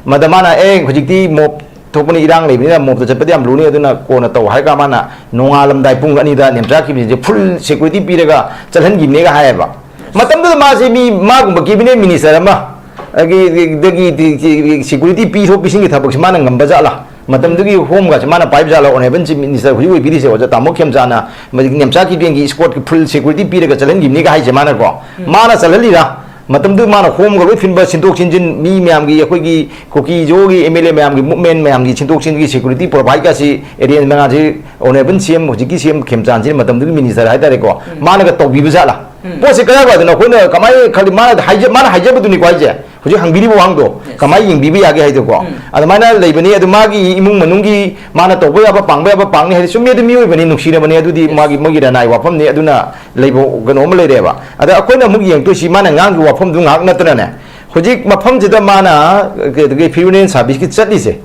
ꯃꯗ ꯃꯥꯅ, "ꯑꯦ, ꯍꯧꯖꯤꯛꯇꯤ ꯃꯣꯞ ꯊꯣꯛꯄꯅꯤ, ꯏꯔꯥꯡ ꯂꯩꯕꯅꯤꯅ ꯃꯣꯞꯇ ꯆꯠꯄꯗꯤ ꯌꯥꯝ ꯂꯨꯅꯤ, ꯑꯗꯨꯅ ꯀꯣꯟꯅ ꯇꯧ ꯍꯥꯏꯔꯒ ꯃꯥꯅ ꯅꯣꯡꯉꯥꯜꯂꯝꯗꯥꯏ ꯄꯨꯡ ꯑꯅꯤꯗ ꯅꯦꯝꯆꯥ ꯀꯦꯕꯤꯅꯦꯠꯁꯦ ꯐꯨꯜ ꯁꯦꯀ꯭ꯌꯨꯔꯤꯇꯤ ꯄꯤꯔꯒ ꯆꯠꯍꯟꯈꯤꯕꯅꯦꯒ ꯍꯥꯏꯌꯦꯕ꯫ ꯃꯇꯝꯗꯨꯗ ꯃꯥꯁꯦ ꯃꯤ ꯃꯥꯒꯨꯝꯕ ꯀꯦꯕꯤꯅꯦꯠ ꯃꯤꯅꯤꯁꯇꯔ ꯑꯃ ꯗꯒꯤ ꯁꯦꯀ꯭ꯌꯨꯔꯤꯇꯤ ꯄꯤꯊꯣꯛ ꯄꯤꯁꯤꯟꯒꯤ ꯊꯕꯛꯁꯦ ꯃꯥꯅ ꯉꯝꯕ ꯖꯥꯠꯂꯥ? ꯃꯇꯝꯗꯨꯒꯤ ꯍꯣꯝꯒꯁꯦ ꯃꯥꯅ ꯄꯥꯏꯕ ꯖꯥꯠꯂꯥ? ꯑꯣꯅꯔꯦꯕꯜ ꯆꯤꯐ ꯃꯤꯅꯤꯁꯇꯔ ꯍꯧꯖꯤꯛ ꯑꯣꯏꯕꯤꯔꯤꯁꯦ ꯑꯣꯖꯥ ꯇꯥꯃꯣ ꯈꯦꯝꯆꯥꯅ, ꯃꯗꯨꯒꯤ ꯅꯦꯝꯆꯥ ꯀꯤꯕꯦꯟꯒꯤ ꯏꯁꯀꯣꯔꯠꯀꯤ ꯐꯨꯜ ꯁꯦꯀ꯭ꯌꯨꯔꯤꯇꯤ ꯄꯤꯔꯒ ꯆꯠꯍꯟꯈꯤꯕꯅꯤꯒ ꯍꯥꯏꯁꯦ ꯃꯥꯅꯀꯣ꯫ ꯃꯥꯅ ꯆꯠꯍꯜꯂꯤꯔꯥ? ꯃꯇꯝꯗꯨ ꯃꯥꯅ ꯍꯣꯝꯒ ꯂꯣꯏ ꯐꯤꯟꯕ, ꯁꯤꯟꯗꯣꯛ ꯁꯤꯟꯖꯤꯟ, ꯃꯤ ꯃꯌꯥꯝꯒꯤ, ꯑꯩꯈꯣꯏꯒꯤ ꯀꯨꯀꯤꯖꯣꯒꯤ ꯑꯦꯝ ꯑꯦꯜ ꯑꯦ ꯃꯌꯥꯝꯒꯤ ꯃꯨꯞꯃꯦꯟ ꯃꯌꯥꯝꯒꯤ ꯁꯤꯟꯗꯣꯛ ꯁꯤꯟꯖꯤꯟꯒꯤ ꯁꯦꯀ꯭ꯌꯨꯔꯤꯇꯤ ꯄ꯭ꯔꯣꯚꯥꯏꯠꯀꯁꯤ ꯑꯦꯔꯦꯟꯖ ꯃꯉꯥꯁꯤ ꯑꯣꯅꯔꯦꯕꯜ ꯁꯤ ꯑꯦꯝ, ꯍꯧꯖꯤꯛꯀꯤ ꯁꯤ ꯑꯦꯝ ꯈꯦꯝꯆꯥꯟꯁꯤꯅ ꯃꯇꯝꯗꯨꯒꯤ ꯃꯤꯅꯤꯁꯇꯔ ꯍꯥꯏꯇꯥꯔꯦꯀꯣ, ꯃꯥꯅꯒ ꯇꯧꯕꯤꯕ ꯖꯥꯠꯂꯥ? ꯄꯣꯠꯁꯦ ꯀꯗꯥꯏꯋꯥꯏꯗꯅꯣ ꯑꯩꯈꯣꯏꯅ ꯀꯃꯥꯏꯅ ꯈꯜꯂꯤ? ꯃꯥꯅ ꯍꯥꯏꯖ-, ꯃꯥꯅ ꯍꯥꯏꯖꯕꯗꯨꯅꯤꯀꯣ ꯍꯥꯏꯁꯦ꯫ ꯍꯧꯖꯤꯛ ꯍꯪꯕꯤꯔꯤꯕ ꯋꯥꯍꯪꯗꯣ ꯀꯃꯥꯏꯅ ꯌꯦꯡꯕꯤꯕ ꯌꯥꯒꯦ ꯍꯥꯏꯗꯣꯀꯣ꯫ ꯑꯗꯨꯃꯥꯏꯅ ꯂꯩꯕꯅꯤ꯫ ꯑꯗꯨ ꯃꯥꯒꯤ ꯏꯃꯨꯡ ꯃꯅꯨꯡꯒꯤ ꯃꯥꯅ ꯇꯧꯕ ꯌꯥꯕ, ꯄꯥꯡꯕ ꯌꯥꯕ ꯄꯥꯡꯅꯤ ꯍꯥꯏꯗꯤ ꯆꯨꯝꯃꯤ, ꯑꯗꯨ ꯃꯤꯑꯣꯏꯕꯅꯤ, ꯅꯨꯡꯁꯤꯔꯕꯅꯤ, ꯑꯗꯨꯗꯤ ꯃꯥꯒꯤ, ꯃꯣꯏꯒꯤ ꯔꯅꯥꯏ ꯋꯥꯐꯝꯅꯤ꯫ ꯑꯗꯨꯅ ꯂꯩꯕ ꯀꯩꯅꯣ ꯑꯃ ꯂꯩꯔꯦꯕ꯫ ꯑꯗ ꯑꯩꯈꯣꯏꯅ ꯑꯃꯨꯛ ꯌꯦꯡꯗꯣꯏꯁꯤ ꯃꯥꯅ ꯉꯥꯡꯈꯤꯕ ꯋꯥꯐꯝꯗꯨ ꯉꯥꯏꯍꯥꯛ ꯅꯠꯇꯅꯅꯦ, ꯍꯧꯖꯤꯛ ꯃꯐꯝꯁꯤꯗ ꯃꯥꯅ ꯀꯩꯅꯣꯒꯤ ꯐꯤꯌꯨꯅꯦꯜ ꯁꯥꯔꯚꯤꯁꯀꯤ ꯆꯠꯂꯤꯁꯦ,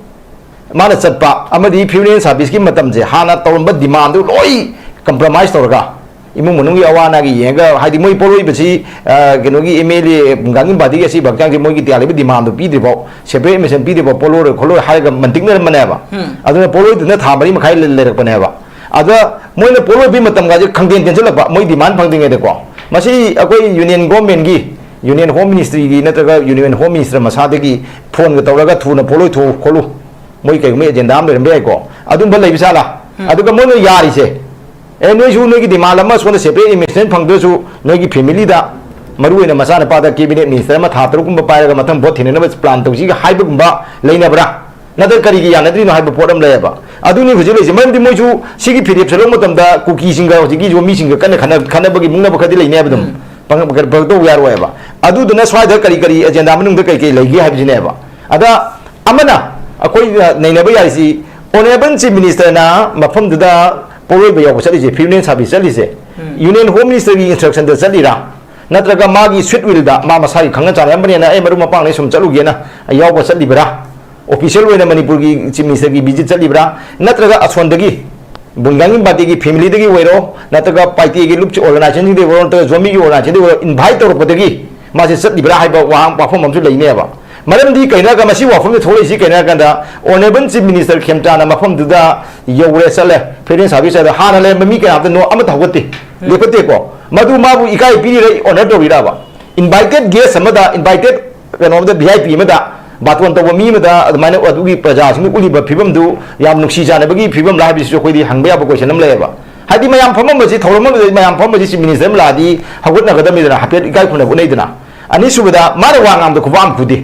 ꯃꯥꯅ ꯆꯠꯄ ꯑꯃꯗꯤ ꯐꯤꯌꯨꯅꯦꯜ ꯁꯥꯔꯚꯤꯁꯀꯤ ꯃꯇꯝꯁꯦ ꯍꯥꯟꯅ ꯇꯧꯔꯝꯕ ꯗꯤꯃꯥꯟꯗꯨ ꯂꯣꯏ ꯀꯝꯄ꯭ꯔꯣꯃꯥꯏꯁ ꯇꯧꯔꯒ, ꯏꯃꯨꯡ ꯃꯅꯨꯡꯒꯤ ꯑꯋꯥ ꯑꯅꯥꯒꯤ ꯌꯦꯡꯉꯒ, ꯍꯥꯏꯗꯤ ꯃꯣꯏ ꯄꯣꯠꯂꯣꯏꯕꯁꯤ, ꯑ, ꯀꯩꯅꯣꯒꯤ ꯑꯦꯝ ꯑꯦꯜ ꯑꯦ ꯒꯥꯡꯉꯤꯝ ꯄꯥꯔꯇꯤꯒꯤ ꯑꯁꯤꯕ ꯍꯛꯆꯥꯡꯁꯤ ꯃꯣꯏꯒꯤ ꯇꯌꯥ ꯂꯩꯕ ꯗꯤꯃꯥꯟꯗꯨ ꯄꯤꯗ꯭ꯔꯤꯐꯥꯎ, ꯁꯦꯄꯔꯦꯠ ꯑꯦꯗꯃꯤꯁꯟ ꯄꯤꯗ꯭ꯔꯤꯐꯥꯎ ꯄꯣꯠꯂꯣꯏꯔꯣꯏ ꯈꯣꯠꯂꯣꯏ ꯍꯥꯏꯔꯒ ꯃꯟꯇꯤꯛꯅꯔꯝꯕꯅꯦꯕ꯫ ꯑꯗꯨꯅ ꯄꯣꯠꯂꯣꯏꯗꯨꯅ ꯊꯥ ꯃꯔꯤ ꯃꯈꯥꯏ ꯂꯩ-, ꯂꯩꯔꯛꯄꯅꯦꯕ꯫ ꯑꯗ ꯃꯣꯏꯅ ꯄꯣꯠꯂꯣꯏꯕꯒꯤ ꯃꯇꯝꯒꯁꯦ ꯈꯪꯗꯦꯟ ꯇꯦꯟꯁꯤꯜꯂꯛꯄ, ꯃꯣꯏ ꯗꯤꯃꯥꯟ ꯐꯪꯗ꯭ꯔꯤꯉꯩꯗꯀꯣ꯫ ꯃꯁꯤ ꯑꯩꯈꯣꯏ ꯌꯨꯅꯤꯌꯟ ꯒꯣꯔꯃꯦꯟꯒꯤ, ꯌꯨꯅꯤꯌꯟ ꯍꯣꯝ ꯃꯤꯅꯤꯁꯇ꯭ꯔꯤꯒꯤ ꯅꯠꯇ꯭ꯔꯒ ꯌꯨꯅꯤꯌꯟ ꯍꯣꯝ ꯃꯤꯅꯤꯁꯇꯔ ꯃꯁꯥꯗꯒꯤ ꯐꯣꯟꯒ ꯇꯧꯔꯒ ꯊꯨꯅ ꯄꯣꯠꯂꯣꯏ ꯊꯣꯛꯎ ꯈꯣꯠꯂꯨ, ꯃꯣꯏ ꯀꯩꯒꯨꯝꯕ ꯑꯦꯖꯦꯟꯗꯥ ꯑꯃ ꯂꯩꯔꯝꯕ ꯌꯥꯏꯀꯣ, ꯑꯗꯨꯝꯕ ꯂꯩꯕ ꯖꯥꯠꯂꯥ? ꯑꯗꯨꯒ ꯃꯣꯏꯅ ꯌꯥꯔꯤꯁꯦ, ꯑꯦ, ꯅꯣꯏꯁꯨ ꯅꯣꯏꯒꯤ ꯗꯤꯃꯥꯟ ꯑꯃ ꯁꯣꯝꯗ ꯁꯦꯄꯔꯦꯠ ꯏꯟꯚꯦꯁꯃꯦꯟ ꯐꯪꯗ꯭ꯔꯁꯨ ꯅꯣꯏꯒꯤ ꯐꯦꯃꯤꯂꯤꯗ, ꯃꯔꯨꯑꯣꯏꯅ ꯃꯆꯥꯅꯨꯄꯥꯗ ꯀꯦꯕꯤꯅꯦꯠ ꯃꯤꯅꯤꯁꯇꯔ ꯑꯃ ꯊꯥ ꯇꯔꯨꯛꯀꯨꯝꯕ ꯄꯥꯏꯔꯒ ꯃꯊꯪ ꯚꯣꯠ ꯊꯦꯡꯅꯅꯕ ꯄ꯭ꯂꯥꯟ ꯇꯧꯁꯤꯒ ꯍꯥꯏꯕꯒꯨꯝꯕ ꯂꯩꯅꯕ꯭ꯔꯥ? ꯅꯠꯇ꯭ꯔꯒ ꯀꯔꯤꯒꯤ ꯌꯥꯅꯗ꯭ꯔꯤꯅꯣ ꯍꯥꯏꯕ ꯄꯣꯠ ꯑꯃ ꯂꯩꯌꯦꯕ꯫ ꯑꯗꯨꯅꯤ ꯍꯧꯖꯤꯛ ꯂꯩꯔꯤꯁꯦ꯫ ꯃꯔꯝꯗꯤ ꯃꯣꯏꯁꯨ ꯁꯤꯒꯤ ꯐꯤꯔꯦꯞꯁꯦ ꯂꯧꯕ ꯃꯇꯝꯗ ꯀꯨꯀꯤꯁꯤꯡꯒ ꯍꯧꯖꯤꯛꯀꯤ ꯌꯣꯝꯃꯤꯁꯤꯡꯒ ꯀꯟꯅ ꯈꯟꯅ-, ꯈꯟꯅꯕꯒꯤ ꯃꯨꯛꯅꯕ ꯈꯔꯗꯤ ꯂꯩꯅꯤ ꯍꯥꯏꯕ ꯑꯗꯨꯝ ꯄꯪ-, ꯄꯪ-, ꯄꯪꯇꯧ ꯌꯥꯔꯣꯏꯕ꯫ ꯑꯗꯨꯗꯨꯅ ꯁ꯭ꯋꯥꯏꯗ ꯀꯔꯤ ꯀꯔꯤ ꯑꯦꯖꯦꯟꯗꯥ ꯃꯅꯨꯡꯗ ꯀꯩ ꯀꯩ ꯂꯩꯒꯦ ꯍꯥꯏꯕꯁꯤꯅꯦꯕ꯫ ꯑꯗ ꯑꯃꯅ ꯑꯩꯈꯣꯏꯅ ꯅꯩꯅꯕ ꯌꯥꯔꯤꯁꯤ, ꯑꯣꯅꯔꯦꯕꯜ ꯆꯤꯐ ꯃꯤꯅꯤꯁꯇꯔꯅ ꯃꯐꯝꯗꯨꯗ ꯄꯣꯠꯂꯣꯏꯕ ꯌꯥꯎꯕ ꯆꯠꯂꯤꯁꯦ, ꯐꯤꯌꯨꯅꯦꯜ ꯁꯥꯔꯚꯤꯁ ꯆꯠꯂꯤꯁꯦ, ꯌꯨꯅꯤꯌꯟ ꯍꯣꯝ ꯃꯤꯅꯤꯁꯇꯔꯒꯤ ꯏꯟꯁꯇ꯭ꯔꯛꯁꯟꯗ ꯆꯠꯂꯤꯔꯥ? ꯅꯠꯇ꯭ꯔꯒ ꯃꯥꯒꯤ ꯁ꯭ꯋꯤꯠ ꯋꯤꯜꯗ ꯃꯥ ꯃꯁꯥꯒꯤ ꯈꯪꯅ ꯆꯥꯟꯅꯔꯝꯕꯅꯦꯅ ꯑꯩ ꯃꯔꯨꯞ ꯃꯄꯥꯡꯗ ꯁꯨꯝ ꯆꯠꯂꯨꯒꯦꯅ ꯌꯥꯎꯕ ꯆꯠꯂꯤꯕ꯭ꯔꯥ? ꯑꯣꯐꯤꯁꯤꯌꯦꯜ ꯑꯣꯏꯅ ꯃꯅꯤꯄꯨꯔꯒꯤ ꯆꯤꯐ ꯃꯤꯅꯤꯁꯇꯔꯒꯤ ꯚꯤꯖꯤꯠ ꯆꯠꯂꯤꯕ꯭ꯔꯥ? ꯅꯠꯇ꯭ꯔꯒ ꯑꯁꯣꯟꯗꯒꯤ ꯕꯨꯡꯒꯥꯡꯒꯤ ꯄꯥꯔꯇꯤꯒꯤ ꯐꯦꯃꯤꯂꯤꯗꯒꯤ ꯑꯣꯏꯔꯣ, ꯅꯠꯇ꯭ꯔꯒ ꯄꯥꯏꯇꯦꯒꯤ ꯂꯨꯞꯁꯤ ꯑꯣꯔꯒꯅꯥꯏꯖꯦꯁꯟꯁꯤꯡꯗꯒꯤ ꯑꯣꯏꯔꯣ, ꯅꯠꯇ꯭ꯔꯒ ꯖꯣꯃꯤꯒꯤ ꯑꯣꯔꯒꯅꯥꯏꯖꯦꯁꯟꯗꯒꯤ ꯑꯣꯏꯔꯣ, ꯏꯟꯚꯥꯏꯠ ꯇꯧꯔꯛꯄꯗꯒꯤ ꯃꯥꯁꯦ ꯆꯠꯂꯤꯕ꯭ꯔꯥ ꯍꯥꯏꯕ ꯋꯥꯍꯪ, ꯋꯥꯐꯝ ꯑꯃꯁꯨ ꯂꯩꯅꯦꯕ꯫ ꯃꯔꯝꯗꯤ ꯀꯩꯅꯣ ꯍꯥꯏꯔꯒ ꯃꯁꯤ ꯋꯥꯐꯝꯁꯦ ꯊꯣꯛꯂꯛꯏꯁꯤ ꯀꯩꯅꯣ ꯍꯥꯏꯔꯀꯥꯟꯗ Honourable Chief Minister ꯈꯦꯝꯆꯥꯟꯅ ꯃꯐꯝꯗꯨꯗ ꯌꯧꯔꯦ, ꯆꯠꯂꯦ, ꯐꯦꯔꯦꯟ ꯁꯥꯔꯚꯤꯁ ꯍꯥꯏꯗ ꯍꯥꯟꯅ ꯂꯩꯔꯝꯕ ꯃꯤ ꯀꯌꯥꯝꯇ ꯅꯣ ꯑꯃꯠꯇ ꯍꯧꯒꯠꯇꯦ, ꯂꯦꯞꯈꯠꯇꯦꯀꯣ꯫ ꯃꯗꯨ ꯃꯥꯕꯨ ꯏꯀꯥꯏ ꯄꯤꯔꯤꯔ, ꯑꯣꯅꯔ ꯇꯧꯔꯤꯔꯕ? ꯏꯟꯚꯥꯏꯇꯦꯠ ꯒꯦꯁ ꯑꯃꯗ, ꯏꯟꯚꯥꯏꯇꯦꯠ ꯀꯩꯅꯣ ꯑꯃꯗ, ꯚꯤ ꯑꯥꯏ ꯄꯤ ꯑꯃꯗ ꯕꯥꯇꯣꯟ ꯇꯧꯕ ꯃꯤ ꯑꯃꯗ ꯑꯗꯨꯃꯥꯏꯅ ꯑꯗꯨꯒꯤ ꯄ꯭ꯔꯖꯥꯁꯤꯡꯗꯨ ꯎꯠꯂꯤꯕ ꯐꯤꯕꯝꯗꯨ ꯌꯥꯝ ꯅꯨꯡꯁꯤ ꯆꯥꯟꯅꯕꯒꯤ ꯐꯤꯕꯝ ꯂꯥ ꯍꯥꯏꯕꯁꯤꯁꯨ ꯑꯩꯈꯣꯏꯗꯤ ꯍꯪꯕ ꯌꯥꯕ ꯀꯣꯏꯁꯟ ꯑꯃ ꯂꯩꯌꯦꯕ꯫ ꯍꯥꯏꯗꯤ ꯃꯌꯥꯝ ꯐꯝꯃꯝꯕꯁꯤ, ꯊꯧꯔꯝ ꯑꯃꯗ ꯃꯌꯥꯝ ꯐꯝꯃꯝꯕꯁꯤ ꯆꯤꯐ ꯃꯤꯅꯤꯁꯇꯔ ꯑꯃ ꯂꯥꯛꯑꯗꯤ ꯍꯧꯒꯠꯅꯒꯗꯕꯅꯤꯗꯅ, ꯍꯥꯏꯐꯦꯠ ꯏꯀꯥꯏ ꯈꯨꯝꯅꯕ ꯎꯠꯅꯩꯗꯅ꯫ ꯑꯅꯤꯁꯨꯕꯗ ꯃꯥꯅ ꯋꯥ ꯉꯥꯡꯕꯗ ꯈꯨꯕꯥꯛ ꯑꯃ ꯈꯨꯗꯦ꯫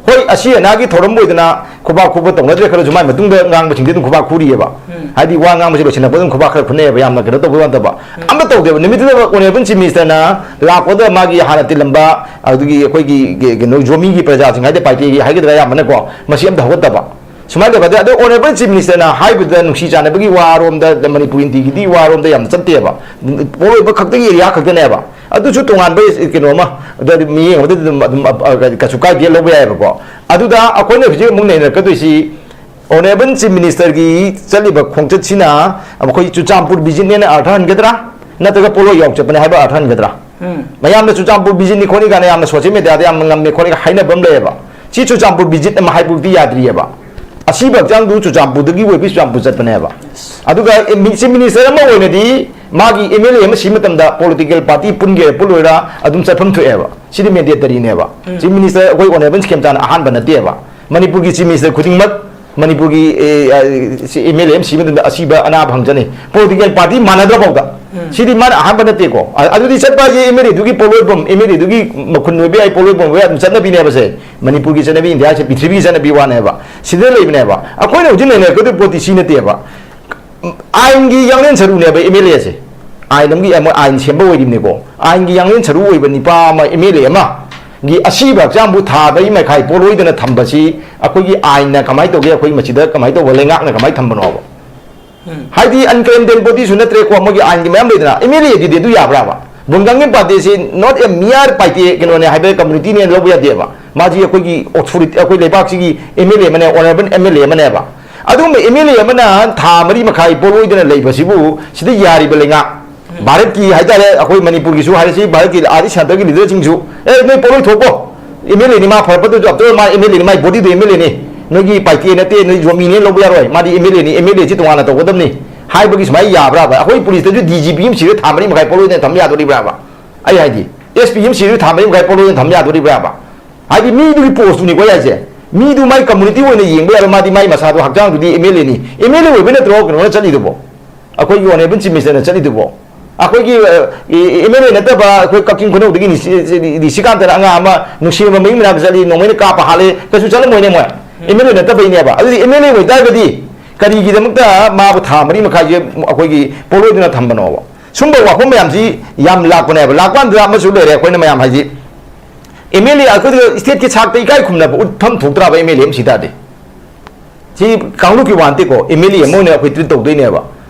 ꯍꯣꯏ, ꯑꯁꯤ ꯑꯅꯥꯒꯤ ꯊꯧꯔꯝ ꯑꯣꯏꯗꯅ ꯈꯨꯕꯥꯛ ꯈꯨꯕ ꯇꯧꯅꯗ꯭ꯔꯦ ꯈꯜꯂꯁꯨ, ꯃꯥꯏ ꯃꯇꯨꯡꯗ ꯉꯥꯡꯕꯁꯤꯡꯗꯤ ꯑꯗꯨꯝ ꯈꯨꯕꯥꯛ ꯈꯨꯔꯤꯑꯕ꯫ ꯎꯝ꯫ ꯍꯥꯏꯗꯤ ꯋꯥ ꯉꯥꯡꯕꯁꯤ ꯂꯣꯏꯁꯤꯜꯂꯛꯄꯗ ꯑꯗꯨꯝ ꯈꯨꯕꯥꯛ ꯈꯔ ꯈꯨꯅꯩꯑꯕ, ꯌꯥꯝꯅ ꯀꯩꯅꯣ ꯇꯧꯕ ꯅꯠꯇꯕ꯫ ꯎꯝ꯫ ꯑꯃ ꯇꯧꯗꯦꯕ꯫ ꯅꯨꯃꯤꯠꯇꯨꯗ ꯑꯣꯅꯔꯦꯕꯜ ꯆꯤꯐ ꯃꯤꯅꯤꯁꯇꯔꯅ ꯂꯥꯛꯄꯗ ꯃꯥꯒꯤ ꯍꯥꯟꯅ ꯇꯤꯜꯂꯝꯕ ꯑꯗꯨꯒꯤ ꯑꯩꯈꯣꯏꯒꯤ ꯀꯩꯅꯣ ꯖꯣꯃꯤꯒꯤ ꯄ꯭ꯔꯖꯥꯁꯤꯡ ꯍꯥꯏꯗꯤ ꯄꯥꯏꯇꯦꯒꯤ ꯍꯥꯏꯒꯗ꯭ꯔꯥ ꯑꯌꯥꯝꯕꯅꯀꯣ, ꯃꯁꯤ ꯑꯝꯇ ꯍꯧꯒꯠꯇꯕ꯫ ꯁꯨꯃꯥꯏꯅ ꯇꯧꯕ ꯑꯗ, ꯑꯗꯣ ꯑꯣꯅꯔꯦꯕꯜ ꯆꯤꯐ ꯃꯤꯅꯤꯁꯇꯔꯅ ꯍꯥꯏꯕꯗ ꯅꯨꯡꯁꯤ ꯆꯥꯟꯅꯕꯒꯤ ꯋꯥꯔꯣꯝꯗ, ꯃꯅꯤꯄꯨꯔ ꯏꯟꯇꯤꯒꯤꯗꯤ ꯋꯥꯔꯣꯝꯗ ꯌꯥꯝꯅ ꯆꯠꯇꯦꯕ꯫ ꯄꯣꯠ ꯑꯣꯏꯕ ꯈꯛꯇꯒꯤ ꯑꯦꯔꯤꯌꯥ ꯈꯛꯇꯅꯦꯕ꯫ ꯑꯗꯨꯁꯨ ꯇꯣꯉꯥꯟꯕ ꯀꯩꯅꯣ ꯑꯃ, ꯑꯗꯨ ꯃꯤꯠꯌꯦꯡ ꯑꯃꯗ ꯑꯗꯨꯝ, ꯑꯗꯨꯝ, ꯑ, ꯑ, ꯀꯩꯁꯨ ꯀꯥꯏꯗꯦ ꯂꯧꯕ ꯌꯥꯏꯑꯕꯀꯣ꯫ ꯑꯗꯨꯗ ꯑꯩꯈꯣꯏꯅ ꯍꯧꯖꯤꯛ ꯑꯃꯨꯛ ꯅꯩꯅꯔꯛꯀꯗꯣꯏꯁꯤ, ꯑꯣꯅꯔꯦꯕꯜ ꯆꯤꯐ ꯃꯤꯅꯤꯁꯇꯔꯒꯤ ꯆꯠꯂꯤꯕ ꯈꯣꯡꯆꯠꯁꯤꯅ ꯑꯩꯈꯣꯏ ꯆꯨꯔꯆꯥꯟꯄꯨꯔ ꯚꯤꯖꯤꯠꯅꯦꯅ ꯑꯥꯔꯊ ꯍꯟꯒꯗ꯭ꯔꯥ, ꯅꯠꯇ꯭ꯔꯒ ꯄꯣꯂꯣ ꯌꯥꯎ ꯆꯠꯄꯅꯦ ꯍꯥꯏꯕ ꯑꯥꯔꯊ ꯍꯟꯒꯗ꯭ꯔꯥ? ꯎꯝ꯫ ꯃꯌꯥꯝꯅ ꯆꯨꯔꯆꯥꯟꯄꯨꯔ ꯚꯤꯖꯤꯠꯅꯤ ꯈꯣꯠꯅꯤ ꯀꯥꯏꯅ ꯌꯥꯝꯅ ꯁꯣꯁꯤꯌꯦꯜ ꯃꯦꯗꯤꯌꯥꯗ ꯌꯥꯝꯅ ꯉꯝꯃꯦ ꯈꯣꯠꯅꯤ ꯍꯥꯏꯅꯕ ꯑꯃ ꯂꯩꯌꯦꯕ꯫ ꯁꯤ ꯆꯨꯔꯆꯥꯟꯄꯨꯔ ꯚꯤꯖꯤꯠ ꯑꯃ ꯍꯥꯏꯕꯕꯨꯗꯤ ꯌꯥꯗ꯭ꯔꯤꯑꯕ꯫ ꯑꯁꯤꯕ ꯍꯛꯆꯥꯡꯗꯨ ꯆꯨꯔꯆꯥꯟꯄꯨꯔꯗꯒꯤ ꯑꯣꯏꯕꯤ ꯆꯨꯔꯆꯥꯟꯄꯨꯔ ꯆꯠꯄꯅꯦꯕ꯫ ꯑꯗꯨꯒ ꯆꯤꯐ ꯃꯤꯅꯤꯁꯇꯔ ꯑꯃ ꯑꯣꯏꯅꯗꯤ ꯃꯥꯒꯤ ꯑꯦꯝ ꯑꯦꯜ ꯑꯦ ꯑꯃ ꯁꯤ ꯃꯇꯝꯗ ꯄꯣꯂꯤꯇꯤꯀꯦꯜ ꯄꯥꯔꯇꯤ ꯄꯨꯟꯒꯦꯔꯥ ꯄꯨꯜꯂꯣꯏꯔꯥ ꯑꯗꯨꯝ ꯆꯠꯐꯝ ꯊꯣꯛꯑꯦꯕ꯫ ꯁꯤꯗꯤ ꯃꯦꯟꯗꯦꯇꯔꯤꯅꯦꯕ꯫ ꯎꯝ꯫ ꯆꯤꯐ ꯃꯤꯅꯤꯁꯇꯔ ꯑꯩꯈꯣꯏ ꯑꯣꯅꯔꯦꯕꯜ ꯈꯦꯝꯆꯥꯟ ꯑꯍꯥꯟꯕ ꯅꯠꯇꯦꯕ꯫ ꯃꯅꯤꯄꯨꯔꯒꯤ ꯆꯤꯐ ꯃꯤꯅꯤꯁꯇꯔ ꯈꯨꯗꯤꯡꯃꯛ ꯃꯅꯤꯄꯨꯔꯒꯤ, ꯑꯦ, ꯑ, ꯁꯤ ꯑꯦꯝ ꯑꯦꯜ ꯑꯦ ꯑꯃ ꯁꯤꯕ ꯃꯇꯝꯗ ꯑꯁꯤꯕ ꯑꯅꯥꯕ ꯍꯪꯖꯅꯤ꯫ ꯄꯣꯂꯤꯇꯤꯀꯦꯜ ꯄꯥꯔꯇꯤ ꯃꯥꯟꯅꯗ꯭ꯔ ꯐꯥꯎꯗ꯫ ꯎꯝ꯫ ꯁꯤꯗꯤ ꯃꯥꯅ ꯑꯍꯥꯟꯕ ꯅꯠꯇꯦꯀꯣ꯫ ꯑ-, ꯑꯗꯨꯗꯤ ꯆꯠꯄ ꯍꯥꯏꯁꯦ ꯑꯦꯝ ꯑꯦꯜ ꯑꯦꯗꯨꯒꯤ ꯄꯣꯠꯂꯣꯏꯐꯝ, ꯑꯦꯝ ꯑꯦꯜ ꯑꯦꯗꯨꯒꯤ ꯃꯈꯨꯟ ꯑꯣꯏꯕ ꯌꯥꯏ, ꯄꯣꯠꯂꯣꯏꯐꯝ ꯑꯣꯏꯕ ꯌꯥꯏ, ꯑꯗꯨꯝ ꯆꯠꯅꯕꯤꯅꯦꯕꯁꯦ꯫ ꯃꯅꯤꯄꯨꯔꯒꯤ ꯆꯠꯅꯕꯤ, ꯏꯟꯗꯤꯌꯥꯁꯦ ꯄ꯭ꯔꯤꯊꯤꯕꯤꯒꯤ ꯆꯠꯅꯕꯤ ꯋꯥꯅꯦꯕ꯫ ꯁꯤꯗ ꯂꯩꯕꯅꯦꯕ꯫ ꯑꯩꯈꯣꯏꯅ ꯍꯧꯖꯤꯛ ꯅꯩꯅꯔꯛꯀꯗꯣꯏ ꯄꯣꯠꯇꯤ ꯁꯤ ꯅꯠꯇꯦꯕ꯫ ꯑꯥꯏꯟꯒꯤ ꯌꯥꯡꯂꯦꯟ ꯁꯔꯨꯅꯦꯕ ꯑꯦꯝ ꯑꯦꯜ ꯑꯦꯁꯦ꯫ ꯑꯥꯏꯟ ꯑꯃꯒꯤ ꯑꯃ ꯑꯥꯏꯟ ꯁꯦꯝꯕ ꯑꯣꯏꯔꯤꯕꯅꯤꯀꯣ꯫ ꯑꯥꯏꯟꯒꯤ ꯌꯥꯡꯂꯦꯟ ꯁꯔꯨ ꯑꯣꯏꯕ ꯅꯤꯄꯥ ꯑꯃ, ꯑꯦꯝ ꯑꯦꯜ ꯑꯦ ꯑꯃꯒꯤ ꯑꯁꯤꯕ ꯍꯛꯆꯥꯡꯕꯨ ꯊꯥ ꯃꯔꯤ ꯃꯈꯥꯏ ꯄꯣꯠꯂꯣꯏꯗꯅ ꯊꯝꯕꯁꯤ ꯑꯩꯈꯣꯏꯒꯤ ꯑꯥꯏꯟꯅ ꯀꯃꯥꯏꯅ ꯇꯧꯒꯦ? ꯑꯩꯈꯣꯏ ꯃꯁꯤꯗ ꯀꯃꯥꯏꯅ ꯇꯧꯕ, ꯂꯩꯉꯥꯛꯅ ꯀꯃꯥꯏꯅ ꯊꯝꯕꯅꯣꯕ? ꯎꯝ꯫ ꯍꯥꯏꯗꯤ ꯑꯟꯀ꯭ꯂꯦꯝꯗꯦꯟ ꯕꯣꯗꯤꯁꯨ ꯅꯠꯇ꯭ꯔꯦꯀꯣ, ꯃꯣꯏꯒꯤ ꯑꯥꯏꯟꯒꯤ ꯃꯌꯥꯝ ꯂꯩꯗꯅ, ꯑꯦꯝ ꯑꯦꯜ ꯑꯦꯗꯨꯗꯤ ꯑꯗꯨ ꯌꯥꯕ꯭ꯔꯥꯕ? ꯕꯨꯡꯒꯪꯒꯤ ꯄꯥꯔꯇꯤꯁꯤ not a mere ꯄꯥꯏꯇꯦ ꯀꯩꯅꯣꯅꯦ ꯍꯥꯏꯕ ꯀꯝꯃꯨꯅꯤꯇꯤꯅꯦꯅ ꯂꯧꯕ ꯌꯥꯗꯦꯕ꯫ ꯃꯥꯁꯤ ꯑꯩꯈꯣꯏꯒꯤ ꯑꯣꯊꯣꯔꯤꯇꯤ, ꯑꯩꯈꯣꯏ ꯂꯩꯕꯥꯛꯁꯤꯒꯤ ꯑꯦꯝ ꯑꯦꯜ ꯑꯦ ꯑꯃꯅꯦ, ꯑꯣꯅꯔꯦꯕꯜ ꯑꯦꯝ ꯑꯦꯜ ꯑꯦ ꯑꯃꯅꯦꯕ꯫ ꯑꯗꯨꯒꯨꯝꯕ ꯑꯦꯝ ꯑꯦꯜ ꯑꯦ ꯑꯃꯅ ꯊꯥ ꯃꯔꯤ ꯃꯈꯥꯏ ꯄꯣꯠꯂꯣꯏꯗꯅ ꯂꯩꯕꯁꯤꯕꯨ ꯁꯤꯗ ꯌꯥꯔꯤꯕ ꯂꯩꯉꯥꯛ, ꯎꯝ꯫ ꯚꯥꯔꯠꯀꯤ ꯍꯥꯏꯇꯥꯔꯦ, ꯑꯩꯈꯣꯏ ꯃꯅꯤꯄꯨꯔꯒꯤꯁꯨ ꯍꯥꯏꯔꯁꯤ, ꯚꯥꯔꯠꯀꯤ ꯑꯥꯗꯤ ꯁꯦꯟꯇꯔꯒꯤ ꯂꯤꯗꯔꯁꯤꯡꯁꯨ, "ꯑꯦ, ꯅꯣꯏ ꯄꯣꯠꯂꯣꯏ ꯊꯣꯛꯀꯣ, ꯑꯦꯝ ꯑꯦꯜ ꯑꯦꯅꯤ ꯃꯥ ꯐꯔꯛꯄꯗꯨꯁꯨ, ꯑꯞꯇꯔ ꯃꯥ ꯑꯦꯝ ꯑꯦꯜ ꯑꯦꯅꯤ, ꯃꯥꯏ ꯕꯣꯗꯤꯗꯨ ꯑꯦꯝ ꯑꯦꯜ ꯑꯦꯅꯤ, ꯅꯣꯏꯒꯤ ꯄꯥꯏꯇꯦ ꯅꯠꯇꯦ, ꯅꯣꯏ ꯖꯣꯃꯤꯅꯦ ꯂꯧꯕ ꯌꯥꯔꯣꯏ, ꯃꯥꯗꯤ ꯑꯦꯝ ꯑꯦꯜ ꯑꯦꯅꯤ, ꯑꯦꯝ ꯑꯦꯜ ꯑꯦꯁꯤ ꯇꯣꯉꯥꯟꯅ ꯇꯧꯒꯗꯕꯅꯤ ꯍꯥꯏꯕꯒꯤ ꯁꯨꯃꯥꯏꯅ ꯌꯥꯕ꯭ꯔꯥꯕ? ꯑꯩꯈꯣꯏ ꯄꯨꯂꯤꯁꯇꯁꯨ ꯗꯤ ꯖꯤ ꯄꯤ ꯑꯃ ꯁꯤꯔ ꯊꯥ ꯃꯔꯤ ꯃꯈꯥꯏ ꯄꯣꯠꯂꯣꯏꯗꯅ ꯊꯝ ꯌꯥꯗꯣꯔꯤꯕ꯭ꯔꯥꯕ? ꯑꯩ ꯍꯥꯏꯗꯤ, ꯑꯦꯁ ꯄꯤ ꯑꯃ ꯁꯤꯔ ꯊꯥ ꯃꯔꯤ ꯃꯈꯥꯏ ꯄꯣꯠꯂꯣꯏꯗꯅ ꯊꯝ ꯌꯥꯗꯣꯔꯤꯕ꯭ꯔꯥꯕ? ꯍꯥꯏꯗꯤ ꯃꯤꯗꯨꯒꯤ ꯄꯣꯁꯇꯨꯅꯤꯀꯣ ꯑꯩ ꯍꯥꯏꯁꯦ꯫ ꯃꯤꯗꯨ ꯃꯥꯏ ꯀꯝꯃꯨꯅꯤꯇꯤ ꯑꯣꯏꯅ ꯌꯦꯡꯕ ꯌꯥꯔꯣꯏ, ꯃꯥꯗꯤ ꯃꯥꯏ ꯃꯁꯥꯗꯣ ꯍꯛꯆꯥꯡꯗꯨꯗꯤ ꯑꯦꯝ ꯑꯦꯜ ꯑꯦꯅꯤ, ꯑꯦꯝ ꯑꯦꯜ ꯑꯦ ꯑꯣꯏꯕ ꯅꯠꯇ꯭ꯔꯣ ꯀꯩꯅꯣꯅ ꯆꯠꯂꯤꯗꯨꯕꯣ? ꯑꯩꯈꯣꯏꯒꯤ ꯑꯣꯅꯦꯕꯜ ꯆꯤꯐ ꯃꯤꯅꯤꯁꯇꯔꯅ ꯆꯠꯂꯤꯗꯨꯕꯣ? ꯑꯩꯈꯣꯏꯒꯤ ꯑꯦꯝ ꯑꯦꯜ ꯑꯦ ꯅꯠꯇꯕ ꯑꯩꯈꯣꯏ ꯀꯛꯆꯤꯡ ꯈꯨꯅꯧꯗꯒꯤ ꯅꯤꯁꯤ-, ꯅꯤꯁꯤꯀꯥꯟꯇꯅ ꯑꯉꯥꯡ ꯑꯃ ꯅꯨꯡꯁꯤꯔꯕ ꯃꯌꯨꯝ ꯃꯅꯥꯛꯇ ꯆꯠꯂꯤ, ꯅꯣꯡꯃꯩꯅ ꯀꯥꯞꯄ ꯍꯥꯠꯂꯦ, ꯀꯩꯁꯨ ꯆꯠꯂꯝꯃꯣꯏꯅꯦ ꯃꯣꯏ꯫ ꯑꯦꯝ ꯑꯦꯜ ꯑꯦ ꯅꯠꯇꯕꯩꯅꯦꯕ꯫ ꯑꯗꯨꯗꯤ ꯑꯦꯝ ꯑꯦꯜ ꯑꯦ ꯑꯣꯏꯇꯥꯔꯒꯗꯤ ꯀꯔꯤꯒꯤꯗꯃꯛꯇ ꯃꯥꯕꯨ ꯊꯥ ꯃꯔꯤ ꯃꯈꯥꯏꯁꯦ ꯑꯩꯈꯣꯏꯒꯤ ꯄꯣꯠꯂꯣꯏꯗꯅ ꯊꯝꯕꯅꯣꯕ? ꯁꯨꯝꯕ ꯋꯥꯐꯝ ꯃꯌꯥꯝꯁꯤ ꯌꯥꯝ ꯂꯥꯛꯄꯅꯦꯕ꯫ ꯂꯥꯛꯄ ꯀꯥꯟꯗ ꯑꯃꯁꯨ ꯂꯩꯔꯦ, ꯑꯩꯈꯣꯏꯅ ꯃꯌꯥꯝ ꯍꯥꯏꯁꯤ, ꯑꯦꯝ ꯑꯦꯜ ꯑꯦ ꯑꯩꯈꯣꯏꯗ ꯁ꯭ꯇꯦꯠꯀꯤ ꯊꯥꯛꯇ ꯏꯀꯥꯏ ꯈꯨꯝꯅꯕ ꯎꯠꯐꯝ ꯊꯣꯛꯇ꯭ꯔꯕ ꯑꯦꯝ ꯑꯦꯜ ꯑꯦ ꯑꯃ ꯁꯤ ꯇꯥꯔꯗꯤ? ꯁꯤ ꯀꯥꯡꯂꯨꯞꯀꯤ ꯋꯥ ꯅꯠꯇꯦꯀꯣ, ꯑꯦꯝ ꯑꯦꯜ ꯑꯦ ꯑꯃ ꯑꯣꯏꯅ ꯑꯩꯈꯣꯏ ꯇ꯭ꯔꯤꯠ ꯇꯧꯗꯣꯏꯅꯦꯕ꯫